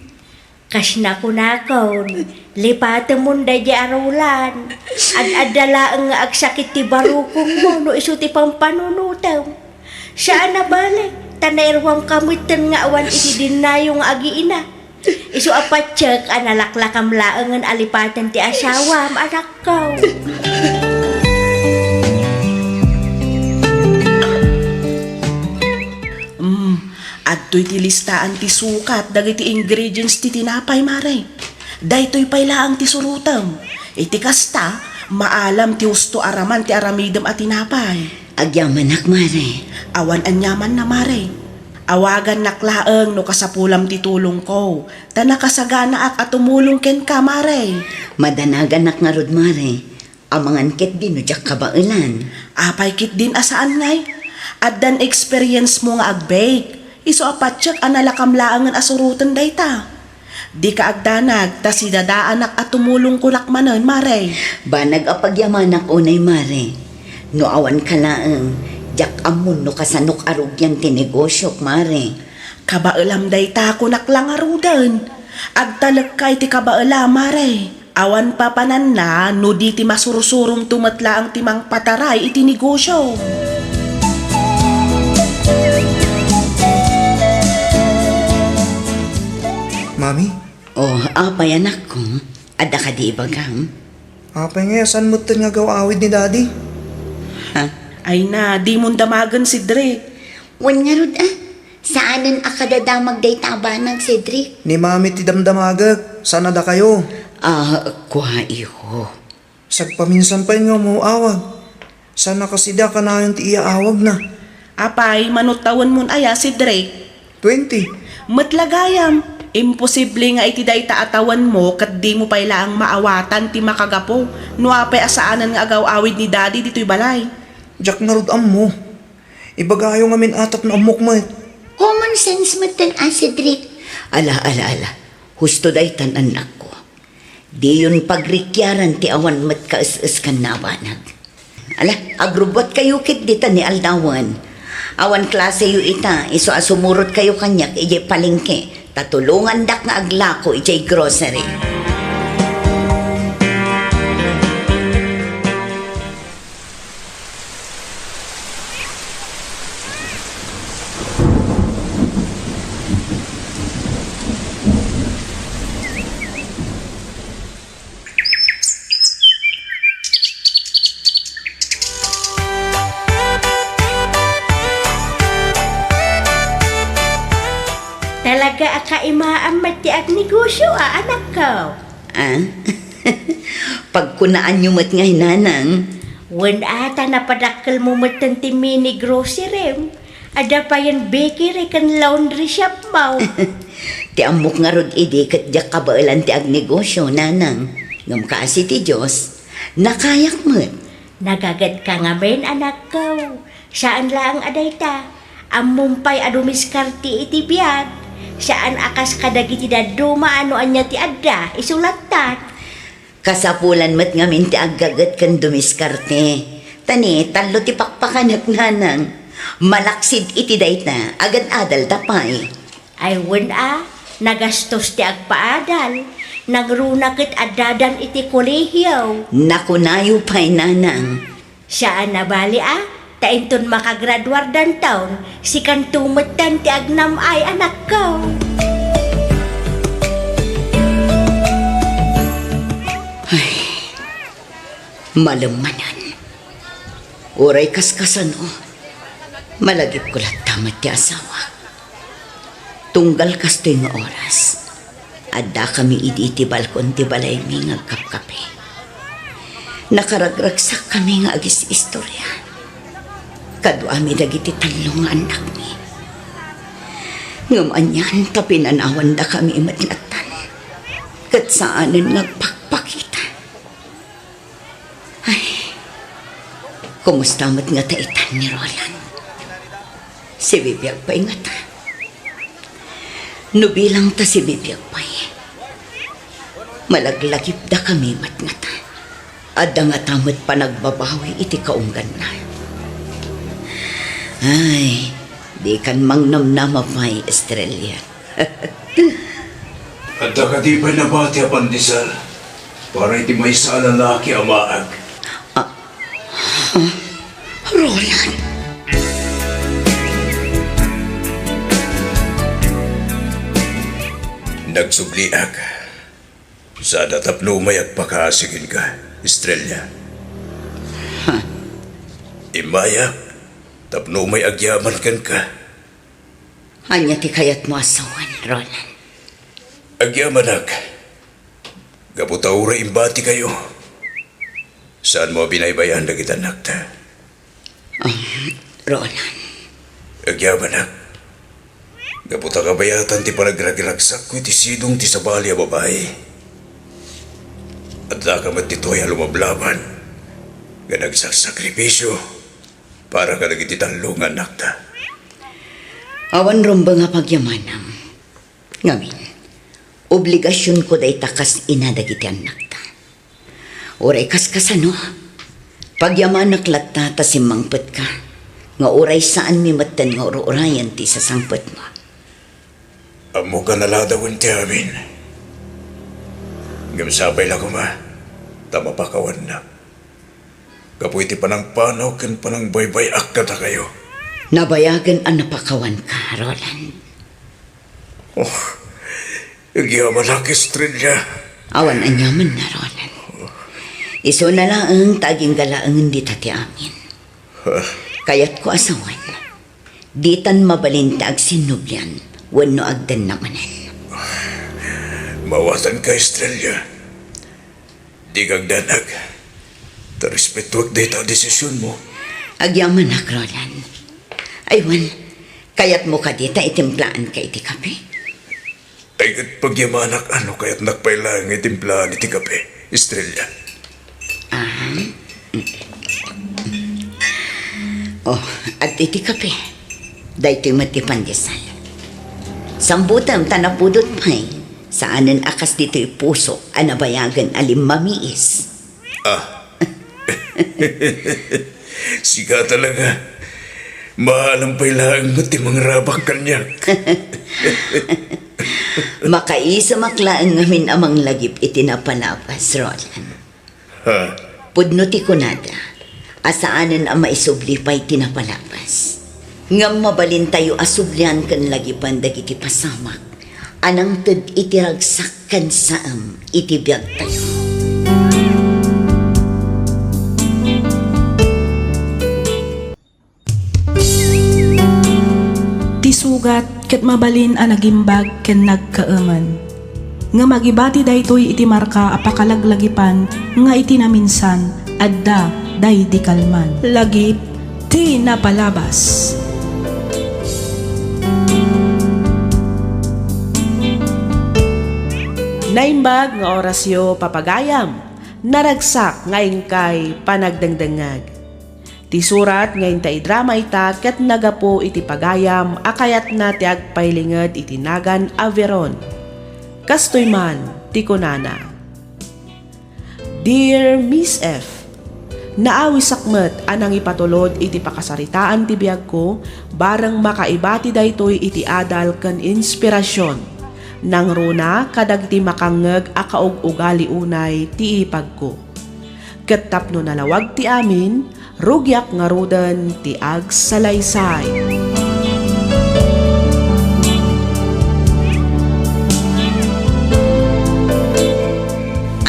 Kas nakunakon, lipatemon daydiay a Roland. Ad-adda laeng nga agsakit ti barukongmo no isu ti pampanunotem. Saan a bale, ta nairuamka metten nga awan iti dinnayo nga agiina. Isu a patiek a nalaklakam laengen a lipaten ti asawam, anakko. Mm, adtoy ti listaan ti sukat dagiti ingredients ti tinapay, Mare. Daytoy pay laeng ti surotem. Iti kasta, maalam ti husto a raman ti aramidem a tinapay. Agyamanak, Mare. Awan aniamanna, Mare. Awagannak laeng no kasapulam ti tulongko, ta nakasaganaak a tumulong kenka, Mare. Madanaganak ngarud, Mare. Amangan ketdi no diak kabaelan. Apay ketdin a saan ngay? Addan experience mo nga ag-bake. Isu a patiek a nalakam laengen a suroten dayta. Dika agdanag ta sidadaanak a tumulong kunak manen, Mare. Banag a pagyamanak unay, Mare. No awanka laeng, diak ammon no kasanok a rugian ti negosiok, Mare. Kabaelam dayta, kunak la ngaruden. Agtalekka iti kabaelam, Mare. Awan papananna no di ti masursuromto met laeng ti mangpataray iti negosio. Mami? Oh, apay, anakko? Adda kadi ibagam? Apay nga, saan metten nga agaw-awid ni Daddy? Ha? Ay na, dimon damagen, Cedric. Wen ngarud, ah. Saanen a kadadamag dayta a banag, Cedric. Ni Mami ti damdamagek, saan a dakayo? Ah, kua, iho. Sagpaminsan pay nga umaw-awag. Saan a kasdi a kanayon ti iyaawagna. Apay, mano tawenmon aya, Cedric? Twenty. Met la gayam, imposible nga iti dayta a tawenmo ket dimo pay laeng maawatan ti makagapu no apay a saanen nga agaw-awid ni Daddy ditoy balay. Diak ngarud ammo. Ibagayo ngamin a tapno ammok met. Common sense metten a, Cedric. Ala, ala, ala. Husto daytan, annakko. Diyon pagrikiaran ti awan met kaes-eskanna a banag. Ala, agrubbuatkayo ketdi ta ni aldawen. Awan klaseyo ita, isu a sumurotkayo kaniak idiay palengke. Ta tulongandak nga aglako idiay grocery. Talaga a kaimaam met ti agnegosio a, anakko. Ah? Pagkunaanyo met ngay, nanang. Wen a, ta napadakkelmo metten ti mini grocery-m. Adda payen bakery ken laundry shop-mo. Ti ammok ngarud idi ket diak kabaelan ti agnegosio, nanang. Ngem kaasi ti Dios, nakayak met. Nagagetka ngamin, anakko. Saan laeng a dayta. Ammom pay a dumiskarte iti biag. Saan a kas kadagiti dadduma a no ania ti adda, isu lattan. Kasapulan met ngamin ti aggaget ken dumiskarte. Ta ni, tallo ti pakpakanek, nanang. Malaksid iti dayta, agad-adalta pay. Ay wen a, nagastos ti agpaadal. Nangruna ket addadan iti kolehiyo. Nakunayo pay, nanang. Saan a bali a, ta inton makagraduardanton, sikanto metten ti agnam-ay, anakko. Ay, malem manen. Uray kaskasano, malagipko latta met ti asawak. Tunggal kastoy nga oras, addakami idi iti balkon ti balaymi nga agkapkape. Nakaragragsakkami nga agis-istoria. Kaduami dagiti tallo nga annakmi. Ngem anian ta pinanawandakami met lattan. Ket saanen nga agpakpakita. Ay, kumusta met ngata itan ni Roland? Sibibiag pay ngata. No bilang ta sibibiag pay, malaglagipdakami met ngata. Adda ngata met panagbabawi iti kaungganna. Ay, dikan mangnamnama pay, Estrella. Adda kadi pay nabati a pandesal para iti maysa a lalaki a maag? Ah, ah, Roland. Nagsubliak. Sada tapno umay agpakaasi kenka, Estrella. Ha? Immayak tapno umay agyaman kenka. Ania ti kayatmo a sawen, Roland? Agyamanak. Gapu ta uray imbatikayo, saanmo a binaybay-an dagiti annakta. Um, Roland. Agyamanak. Gapu ta kabayatan ti panagragragsakko iti sidong ti sabali a babai. Addaka met ditoy a lumablaban nga nagsaksakripisio para kadagiti tallo nga annakta. Awan rumbeng a pagyamanam. Ngamin, obligasionko dayta kas ina dagiti annakta. Uray kaskasano, pagyamanak latta ta simmangpetka nga uray saanmi metten nga ur-urayen ti sasangpetmo. Ammok a naladawen ti amin. Ngem sapay la koma ta mapakawannak gapu iti panangpanaw ken panangbaybay-ak kadakayo. Nabayagen a napakawanka, Roland. Oh, agyamanak, Estrella. Awan aniamanna, Roland. Isuna laeng ta agingga laengen dita ti amin. Ah. Kayatko a sawen, ditan mabalin ti agsinnublian wenno agdanna manen. Mawatanka, Estrella. Dika agdanag. Ta respetuak dayta a desisionmo. Agyamanak, Roland. Ay wen, kayatmo kadi ta itimplaanka iti kape? Ay, ket pagyamanak a no kayatnak pay laeng nga itimplaen iti kape, Estrella. Ah. Oh, adtoy ti kape. Daytoy met ti pandesal. Sambutem ta napudot pay. Saanen a kas ditoy puso a nabayagen a limmamiis. Ah. Sika talaga. Maalam pay laeng met ti mangrabak kaniak. Makaisamak laeng ngamin a manglagip iti napalabas, Roland. Ha? Pudno ti kunada, a saanen a maisubli pay ti napalabas. Ngem mabalintayo a sublian ken lagipen dagiti pasamak a nangted iti ragsak ken saem iti biagtayo. Ti sugat ket mabalin a nagimbag ken nagkaemen. Ngem agibati daytoy iti marka a pakalaglagipan nga iti naminsan, adda daydi kalman. Lagip ti napalabas. Naimbag nga orasyo, papagayam. Naragsak nga inkay panagdengdengngeg. Ti surat nga inta idrama ita ket naggapu iti pagayam a kayatna ti agpailinged iti nagan a Veron. Kastoy man ti kunana, "Dear Miss F, naawisak met a nangipatulod iti pakasaritaan ti biagko, bareng makaibati daytoy iti adal ken inspirasion. Nangruna kadagiti makangngeg a kaug-ugali unay ti ipagko. Ket tapno nalawag ti amin, rugiak ngaruden ti agsalaysay."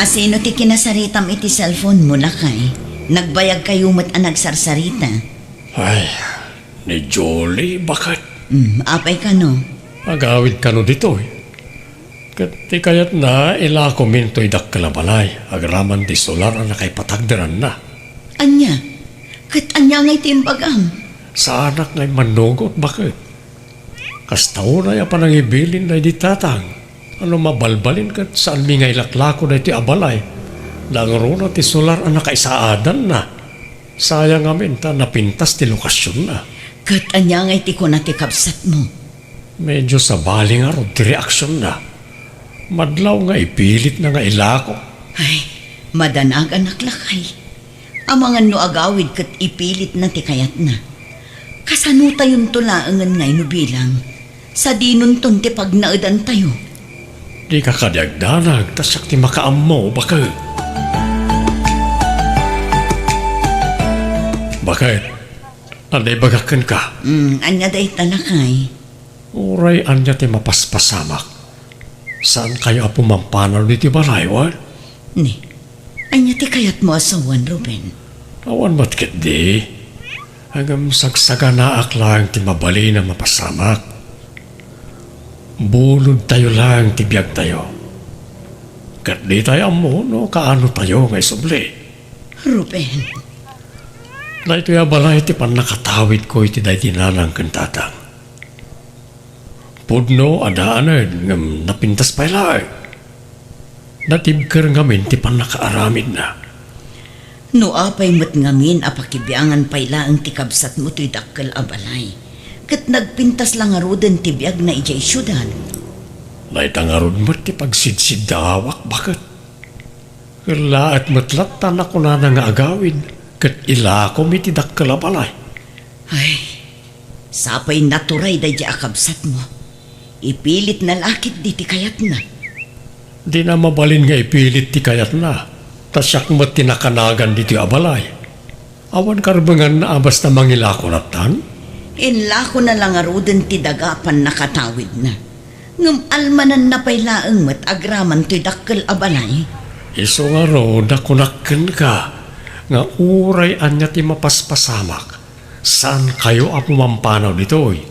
Asino ti kinasaritam iti cellphone mo, lakay? Nagbayagkayo met a nagsarsarita. Ay, ni Julie, baket. Hmm, apay kano? Agawid kano ditoy. Ket ti kayatna, ilakomin toy dakkel a balay, agraman ti solar a nakaipatagderanna. Ania? Ket ania ngay ti imbagam? Saanak ngay mannugot, baket. Kasta unay a panangibilin daydi tatang. No mabalbalin ket saanmi nga ilaklako daytoy a balay. Nangruna ti solar a nakaisaadanna. Sayang ngamin ta napintas ti lokasionna. Ket ania ngay ti kuna ti kabsatmo? Medyo sabali ngarud ti reaksionna. Madlaw nga ipilitna nga ilako. Ay, madanaganak, lakay. Amangan no agawid ket ipilitna ti kayatna. Kasanotayonto laengen ngay no bilang? Sadinonton ti pagnaedantayo. Dika kadi agdanag, ta siak ti makaammo, baket. Baket, adda ibagak kenka. Mm, ania dayta, lakay? Uray ania ti mapaspasamak, saankayo a pumampanaw ditoy balay, wen? Ni, ania ti kayatmo a sawen, Ruben? Awan met ketdi. Ngem sagsaganaak laeng ti mabalin a mapasamak. Bulodtayo laeng ti biagtayo. Ket ditay ammo no kaanotayo nga isubli. Ruben. Daytoy a balay ti pannakatawidko iti daydi nanang ken tatang. Pudno a daaned ngem napintas pay laeng. Natibker ngamin ti pannakaaramidna. No apay met ngamin a pakibiangan pay laeng ti kabsatmo toy dakkel a balay, ket nagpintas la ngaruden ti biagna idiay siudad. Dayta ngarud met ti pagsidsiddaawak, baket. Kellaet met latta nakunana nga agawid ket ilakom iti dakkel a balay. Ay, sapay naturay daydi a kabsatmo. Ipilitna la ketdi ti kayatna. Dina mabalin nga ipilit ti kayatna, ta siak met ti nakanagan ditoy a balay. Awan karbenganna a basta mangilako lattan? Inlakona la ngaruden ti daga a pannakatawidna. Ngem almananna pay laeng met agraman toy dakkel a balay. Isu ngarud a kunak kenka nga uray ania ti mapaspasamak, saankayo a pumampanaw ditoy.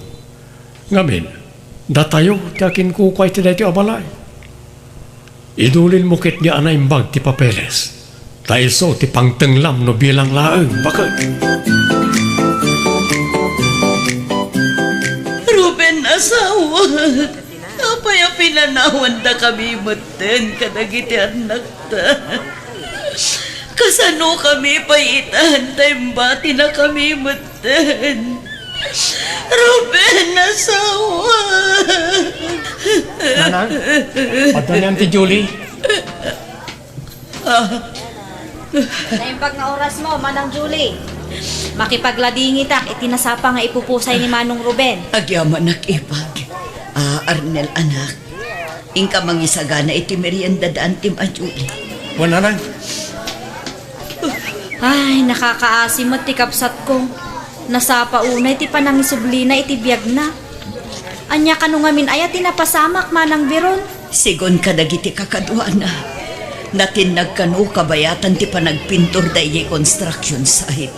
Ngamin, datayo ti akinkukua iti daytoy a balay. Idulinmo ketdi a naimbag ti papeles, ta isu ti pangtenglam no bilang laeng, baket. Ruben, asawa, apay a pinanawandakami metten kadagiti annakta? Kasanokami pay itan ta imbatinakami metten? Ruben, asawa! Nanang, padto niam ti Julie. Ah. Naimbag nga orasmo, Manang Julie. Makipagladingitak iti nasapa nga ipupusay ni Manong Ruben. Agyamanak, ipag. Ah, Arnel, anak. Inka mangisagana iti merienda da Auntie Julie. Wen, Nanang. Ay, nakakaasi met ti kabsatko. Nasapa unay ti panangisublina iti biagna. Ania kano ngamin aya ti napasamak, Manang Veron? Sigun kadagiti kakaduana, natinnag kano kabayatan ti panagpintor daydiay construction site.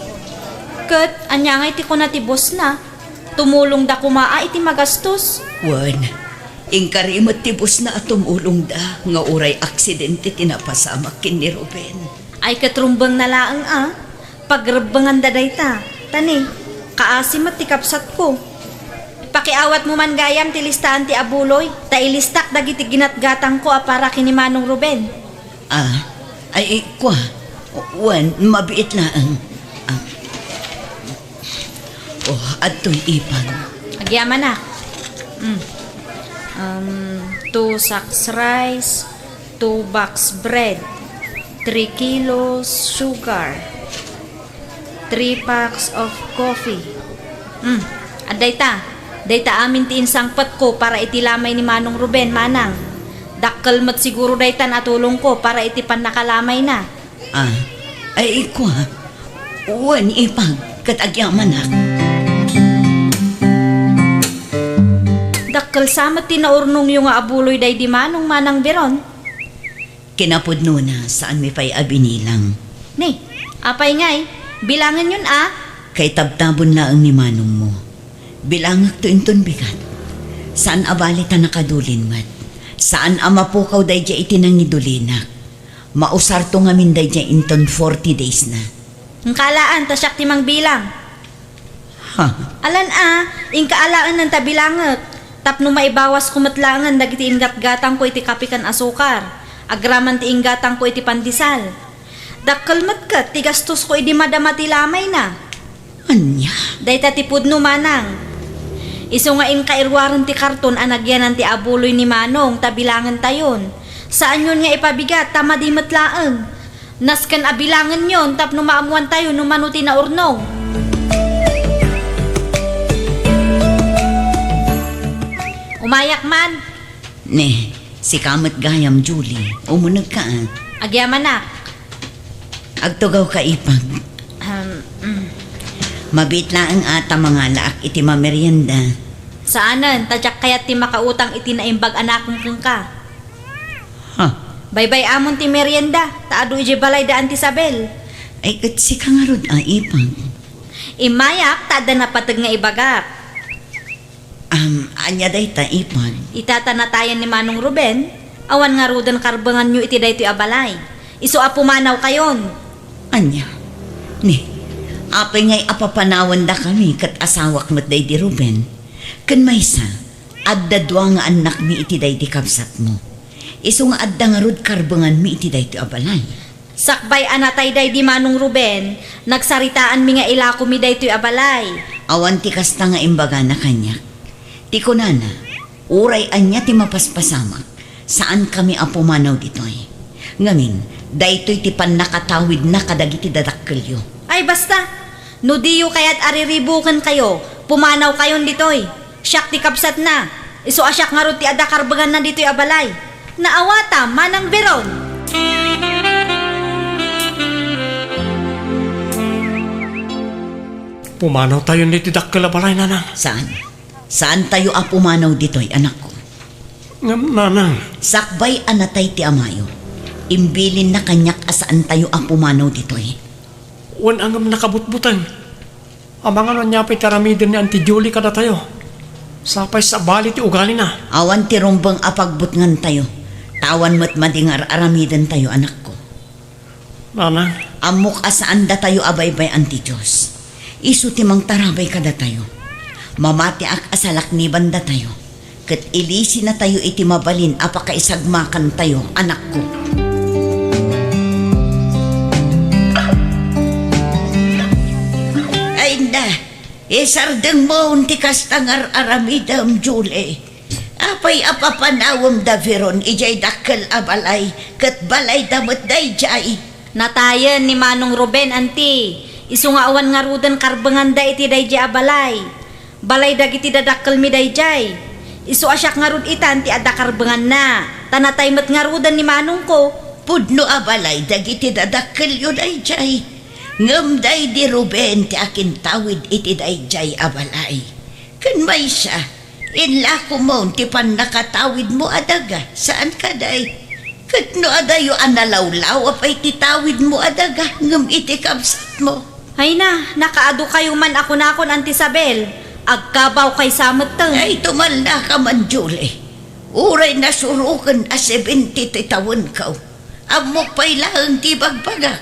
Ket ania ngay ti kuna ti bossna? Tumulongda koma a iti magastos? Wen, inkari met ti bossna a tumulongda nga uray aksidente ti napasamak ken ni Ruben. Ay, ket rumbengna laeng a pagrebbenganda dayta. Ta ni, kaasi met ti kabsatko. Pakiawatmo man gayam ti listaan ti abuloy, ta ilistak dagiti ginatgatangko a para ken ni Manong Ruben. Ah, ay, kua. Wen, mabiit laeng. Ah. Oh, adtoy ipag. Agyamanak. Mm. Um, two sacks rice, two box bread, three kilos sugar, three packs of coffee. Hmm, adda ita. Dayta amin ti insangpetko para iti lamay ni Manong Ruben, Manang. Dakkel met siguro dayta a tulongko para iti pannakalamayna. Ah, ay, kua. Wen, ipag, ket agyamanak. Dakkel sa met ti naurnongyo nga abuloy daydi Manong, Manang Veron. Kinapudnona, saanmi pay a binilang. Ni, apay ngay? Bilangenyon a? Kaitabtabon laeng ni manongmo. Bilangekto inton bigat. Saan a bale ta nakadulin met. Saan a mapukaw daydiay iti nangidulinak. Mausarto ngamin daydiay inton forty days na. Engka alaen, ta siak ti mangbilang. Ha? Alan a, inka alaen ta bilangek, tapno maibawasko met laengen dagiti inggatgatangko iti kape ken asukar, agraman ti inggatangko iti pandesal. Dakkel met ket ti gastosko idi madama ti lamayna. Ania? Dayta ti pudno, Manang. Isu nga inka iruaren ti karton a nagyanan ti abuloy ni Manong ta bilangentayon. Saanyon nga ipabigat ta madi met laeng. Nasken a bilangenyon tapno maammoantayo no mano ti naurnong. Umayak man. Ne, sika met gayam, Julie. Umunegka, a. Agyamanak. Agtugawka, ipag. Um, mm. Mabiit laeng a ta mangalaak iti mamerienda. Saanen, ta diak kayat ti makautang iti naimbag a naken kenka. Ha? Baybay-amon ti merienda, ta adu idiay balay da Auntie Isabel. Ay, ket sika ngarud a, ipag. Immayak, ta adda napateg nga ibagak. Am, ania dayta, ipag? Ita ta natayen ni Manong Ruben, awan ngaruden karbenganyo iti daytoy a balay. Isu a pumanawkayon. Ania? Ni, apay ngay a papanawendakami ket asawak met daydi Ruben? Ken maysa, adda dua nga annakmi iti daydi kabsatmo. Isu nga adda ngarud karbenganmi iti daytoy a balay. Sakbay a natay daydi Manong Ruben, nagsaritaanmi nga ilakomi daytoy a balay. Awan ti kasta nga imbagana kaniak. Ti kunana, uray ania ti mapaspasamak, saankami a pumanaw ditoy. Ngamin, daytoy ti pannakatawidna kadagiti dadakkelyo. Ay, basta! No diyo kayat a riribukenkayo, pumanawkayon ditoy. Siak ti kabsatna. Isu a siak ngarud ti adda karbenganna ditoy a balay. Naawata, Manang Veron. Pumanawtayon ditoy dakkel a balay, Nanang. Saan? Saantayo a pumanaw ditoy, anakko. Ngem, Nanang. Sakbay a natay ti amayo, imbilinna kaniak a saantayo a pumanaw ditoy. Wen, a ngem nakabutbuteng. Amangan no ania pay ti aramiden ni Auntie Julie kadatayo. Sapay sabali ti ugalina. Awan ti rumbeng a pagbutngantayo. Ta awan met madi nga ar-aramidentayo, anakko. Nanang. Ammok a saan datayo a baybay-an ti Dios. Isu ti mangtarabay kadatayo. Mamatiak a salaknibandatayo. Ket ilisinatayo iti mabalin a pakaisagmakantayo, anakko. Ay, na, isardengmo ti kasta nga ar-aramidem, Julie. Apay a papanawem da Veron idiay dakkel a balay, ket balayda met daydiay? Natayen ni Manong Ruben, Auntie. Isu nga awan ngaruden karbenganda iti daydiay a balay. Balay dagiti dadakkelmi daydiay. Isu a siak ngarud itan ti adda karbenganna, ta natay met ngaruden ni manongko. Pudno a balay dagiti dadakkelyo daydiay. Ngem daydi Ruben ti akintawid iti daydiay a balay. Ken maysa, illakomon ti pannakatawidmo a daga, saan kadi? Ket no adayo a nalawlawa pay ti tawidmo a daga ngem iti kabsatmo. Hayna, nakaadu kayo man a kunakon, Auntie Isabel. Agkabawkay sa metten. Ay, tumalnaka man, Julie. Uray nasuroken a seventy ti tawenko. Ammok pay laeng ti ibagbagak.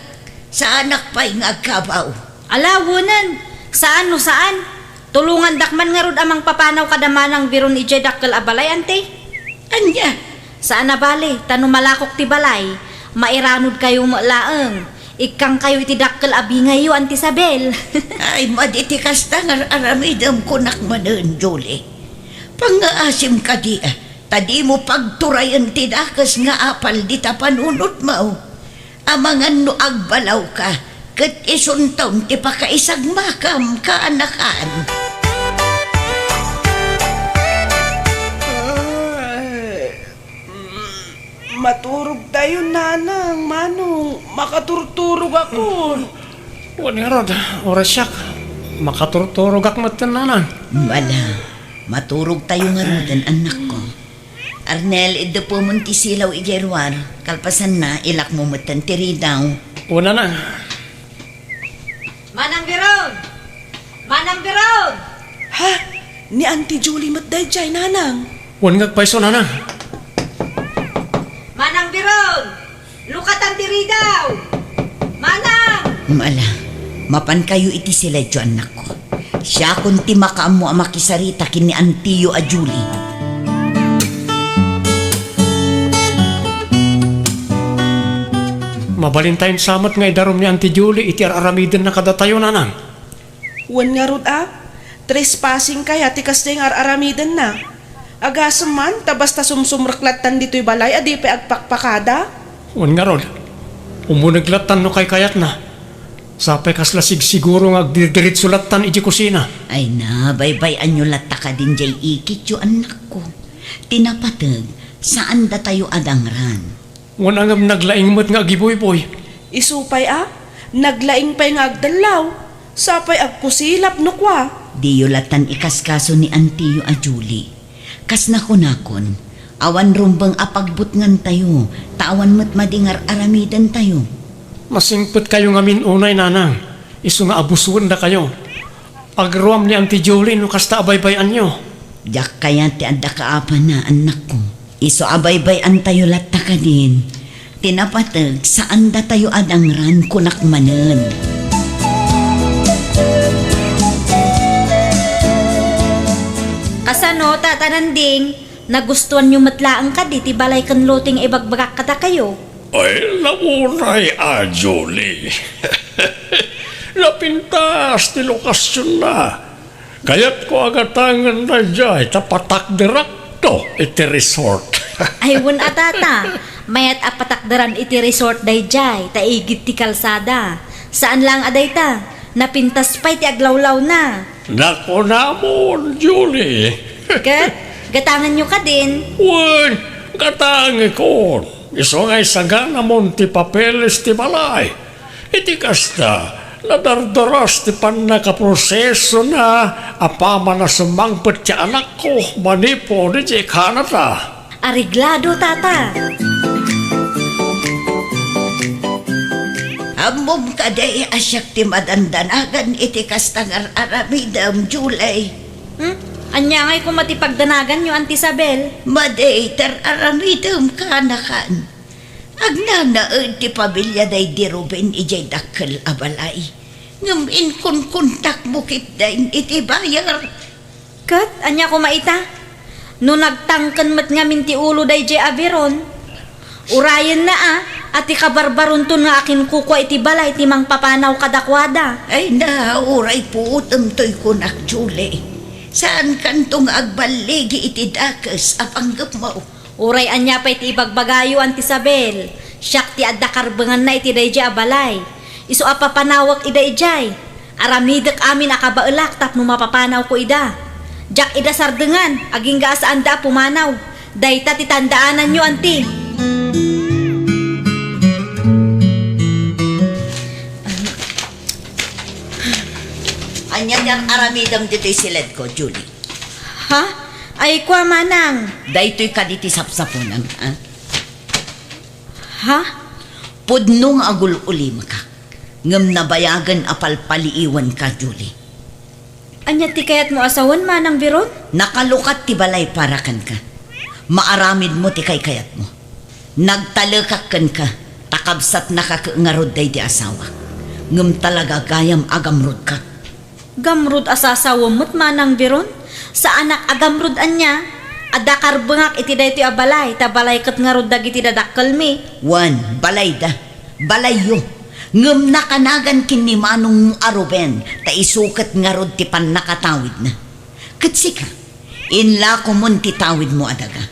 Saanak pay nga agkabaw. Ala, wenen. Saan no saan. Tulongandak man ngarud a mangpapanaw kada Manang Biron idiay dakkel a balay, Auntie. Ania? Saan a bale, ta no malakok ti balay, mairanudkayo met laeng. Ikkangkayo iti dakkel a bingayyo, Auntie Isabel. Ay, madi ti kasta nga ar-aramidem, kunak manen, Julie. Pangngaasim kadi, a, ta dimo pagturayen ti dakes nga apal dita panunotmo. Amangan no agbalawka, ket isunton ti pakaisagmakam, kaanakan. Ay, mm, maturog tayo, Nanang, Manong, makaturturog akon. Wen ngarud, uray siak, makaturturogak metten, Nanang. Ala, maturog tayo ngaruden, annakko. Arnel, iddepemon ti silaw idiay ruar. Kalpasanna, ilakmo metten ti ridaw. O, Nanang. Manang Biron! Manang Biron! Ha? Ni Auntie Julie met daydiay, Nanang. Wen nga agpayso, Nanang. Manang Biron! Lukatan ti ridaw! Manang! Ala, mapankayo iti siledyo, annakko. Siakon ti makaammo a makisarita ken ni antiyo a Julie. Mabalintayon sa met nga idarum ni Auntie Julie iti ar-aramidenna kadatayo, Nanang. Wen ngarud a, trespassing kaya ti kasdiay nga ar-aramidenna? Agasem man, ta basta sumsumrek lattan ditoy balay a di pay agpakpakada? Wen ngarud, umuneg lattan no kaykayatna. Sapay kasla sigsiguro nga agdidiretso lattan idiay kusina. Ay na, baybay-anyo latta kadin diay ikityo, annakko. Ti napateg, saan datayo a dangran. Wen a ngem naglaing met nga agibuyboy. Isu pay a, naglaing pay nga agdellaw. Sapay agkusilap no kua. Diyo lattan ikaskaso ni antiyo a Julie. Kas nakunakon, awan rumbeng a pagbutngantayo, ta awan met madi nga ar-aramidentayo. Masingpetkayo ngamin unay, Nanang, isu nga abusuen dakayo. Agruam ni Auntie Julie no kasta a baybay-anyo. Diak kayat ti adda kaapana, annakko. Isu a baybay-antayo latta kadin. Ti napateg, saan datayo a dangran, kunak manen. Kasano, Tata Nanding? Nagustuanyo met laeng kadi ti balay ken lote nga ibagbagak kadakayo? Ay, la unay a, Julie. Napintas ti lokasionna. Kayatko a gatangen daydiay ta patakderakto iti resort. Ay, wen a, Tata, mayat a patakderan iti resort daydiay ta igid ti kalsada. Saan laeng a dayta, napintas pay ti aglawlawna. Nakunamon, Julie. Ket, gatangenyo kadin? Wen, gatangekon. Isu nga isaganamon ti papeles ti balay. Iti kasta, nadardaras ti pannakaprosesona a paman a sumangpet ti anakko manipud idiay Canada. Areglado, Tata. Ammom kadi a siak ti madandanagan iti kasta nga ar-aramidem, Julie? Hmm? Ania ngay koma ti pagdanaganyo, Auntie Isabel? Madi ti ar-aramidem, kaanakan. Agnanaed ti pamilya daydi Ruben idiay dakkel a balay. Ngem inkunkuntakmo ketdin iti bayar. Ket ania koma ita? No nagtangken met ngamin ti ulo daydiay a Biron, urayenna a, a ti kabarbaronton nga akinkukua iti balay ti mangpapanaw kadakuada. Ay na, uray puotem toy kunak, Julie. Saankanto nga agballigi iti dakes a panggepmo. Uray ania pay ti ibagbagayo, Auntie Isabel, siak ti adda karbenganna iti daydiay a balay. Isu a papanawek ida idiay. Aramidek amin a kabaelak tapno mapapanawko ida. Diak ida sardengan, agingga a saanda a pumanaw. Dayta ti tandaananyo, anti. Ania ti ar-aramidem ditoy siledko, Julie? Ha? Ay, kua, manang. Daytoy kadi ti sapsaponam, ha? Ha? Pudno nga agul-ulimekak, ngem nabayagen a palpaliiwenka, Julie. Ania ti kayatmo a sawen, Manang Veron? Nakalukat ti balay para kenka. Maaramidmo ti kaykayatmo. Nagtalekak kenka, ta kabsatnaka ngarud daydi asawak. Ngem talaga gayam a gamrudka. Gamrud a sasawem met, Manang Veron? Saanak a gamrud ania? Adda karbengak iti daytoy a balay, ta balay ket ngarud dagiti dadakkelmi. Wen, balayda. Balayyo. Ngem nakanagan ken ni manongmo a Ruben, ta isu ket ngarud ti pannakatawidna. Ket sika, inlakomon ti tawidmo a daga.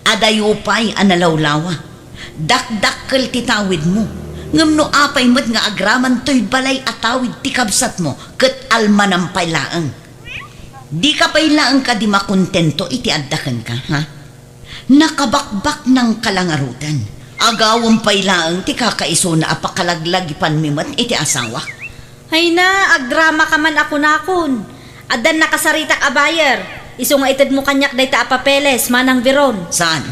Adayo pay a nalawlawa. Dakdakkel ti tawidmo. Ngem no apay met nga agraman toy balay a tawid ti kabsatmo, ket almanam pay laeng. Dika pay laeng kadi makontento iti adda kenka, ha? Nakabakbaknangka la ngaruden. Agawem pay laeng ti kakaisuna a pakalaglagipanmi met iti asawak. Hayna, agdramaka man a kunakon. Addan nakasaritak a buyer. Isu nga itedmo kaniak dayta a papeles, Manang Veron. Saan?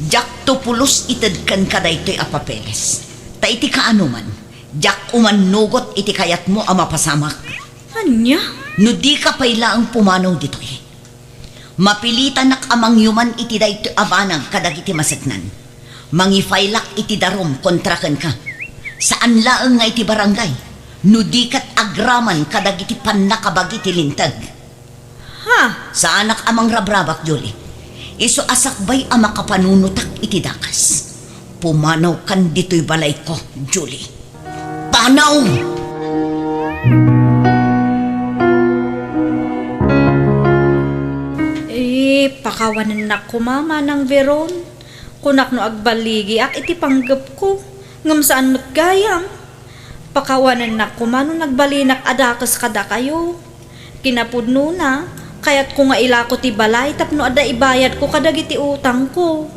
Diakto pulos ited kenka daytoy a papeles. Ta iti kaanoman, diak umannugot iti kayatmo a mapasamak. Ania? No dika pay laeng pumanaw ditoy, mapilitanak a mangyuman iti daytoy a banag kadagiti maseknan. Mangifaylak iti darum kontra kenka. Saan laeng nga iti barangay, no di ket agraman kadagiti pannakabagi ti linteg. Ha? Saanak a mangrabrabak, Julie. Isu a sakbay a makapanunotak iti dakes. Pumanawkan ditoy balayko, Julie. Panaw! Eh, pakawanennak koma, Manang Veron. Kunak no agballigiak iti panggepko, ngem saan met gayam. Pakawanennak koma no nagbalinak a dakes kadakayo. Kinapudnona, kayatko nga ilako ti balay tapno adda ibayadko kadagiti utangko.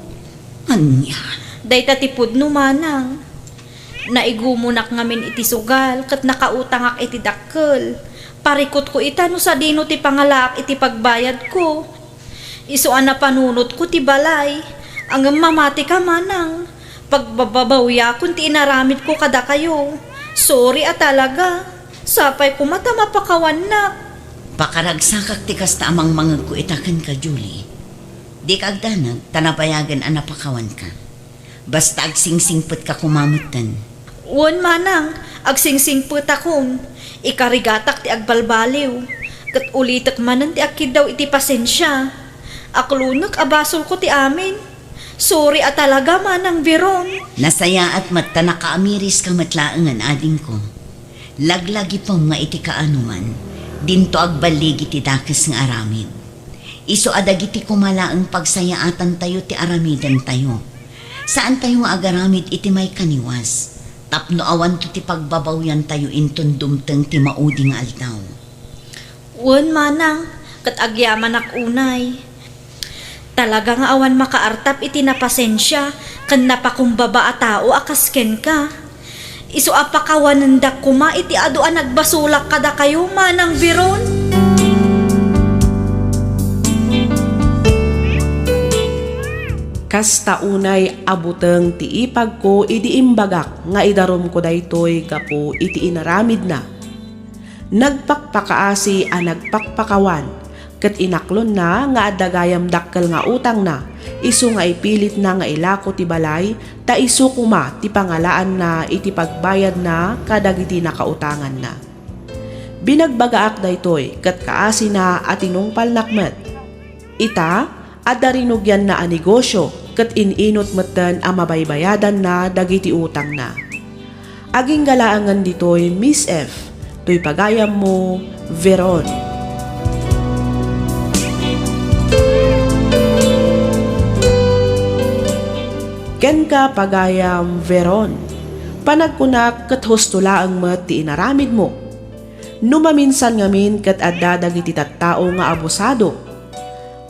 Ania? Dayta ti pudno, Manang. Naigumonak ngamin iti sugal ket nakautangak iti dakkel. Parikutko ita no sadino ti pangalaak iti pagbayadko. Isu a napanunotko ti balay. Ngem mamatika, Manang. Pagbababawiakon ti inaramidko kadakayo. Sorry a talaga. Sapay koma ta mapakawannak. Pakaragsakak ti kasta a mangmangegko ita kenka, Julie. Dika agdanag ta nabayagen a napakawanka. Basta agsingsingpetka koma metten. Wen, Manang, agsingsingpetakon. Ikarigatak ti agbalbaliw, ket ulitek manen ti agkiddaw iti pasensia. Aklonek a basolko ti amin. Sorry a talaga, Manang Veron. Nasayaat met ta nakaamiriska met laengen, adingko. Laglagipem nga iti kaanoman, dinto agballigi ti dakes nga aramid. Isu a dagiti koma laeng pagsayaatantayo ti aramidentayo. Saantayo nga agaramid iti maikaniwas, tapno awanto ti pagbabawyantayo inton dumteng ti maudi nga aldaw. Wen, Manang, ket agyamanak unay. Talaga nga awan makaartap iti napasensia ken napakumbaba a tao a kas kenka. Isu a pakawanendak koma iti adu a nagbasolak kadakayo, Manang Veron. Kasta unay a buteng ti ipagko idi imbagak nga idarumko daytoy gapu iti inaramidna. Nagpakpakaasi a nagpakpakawan, ket inaklonna nga adda gayam dakkel nga utangna, isu nga ipilitna nga ilako ti balay, ta isu koma ti pangalaanna iti pagbayadna kadagiti nakautanganna. Binagbagaak daytoy ket kaasina a tinungpalnak met. Ita, adda rinugianna a negosio ket in-inut metten a mabaybayadanna dagiti utangna. Agingga laengen ditoy, Miss F, toy pagayammo, Veron. Kenka, pagayam Veron, panagkunak ket husto laeng met ti inaramidmo. No maminsan ngamin ket adda dagiti tattao nga abusado,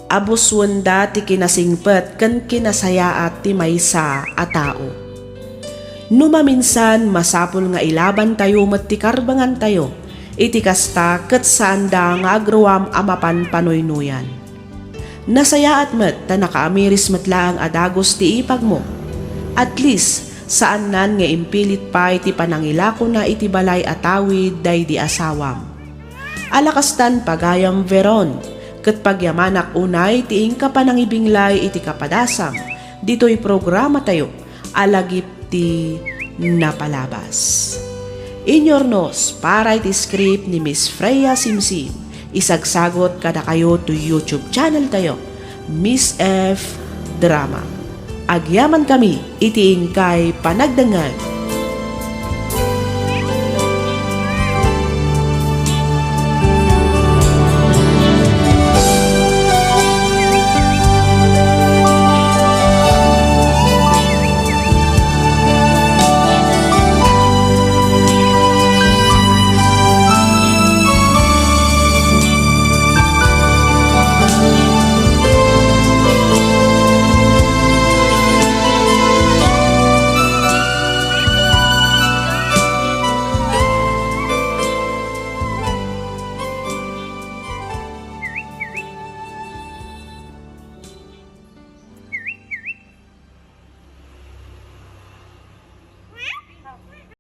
abusuenda ti kinasingpet ken kinasayaat ti maysa a tao. No maminsan, masapul nga ilabantayo met ti karbengantayo iti kasta ket saanda nga agruam a mapan panuynoyan. Nasayaat met ta nakaamiris met laeng a dagus ti ipagmo. At least, saannan nga impilit pay ti panangilakona iti balay a tawid daydi asawam. Alakastan pagayam Veron, ket pagyamanak unay ti inka panangibinglay iti kapadasam ditoy programatayo a Lagip ti Napalabas. Inyornos para iti script ni Miss Freya Simsim, isagsagot kadakayo to YouTube channel tayo, Miss F Drama. Agyaman kami iti inkay panagdengngeg.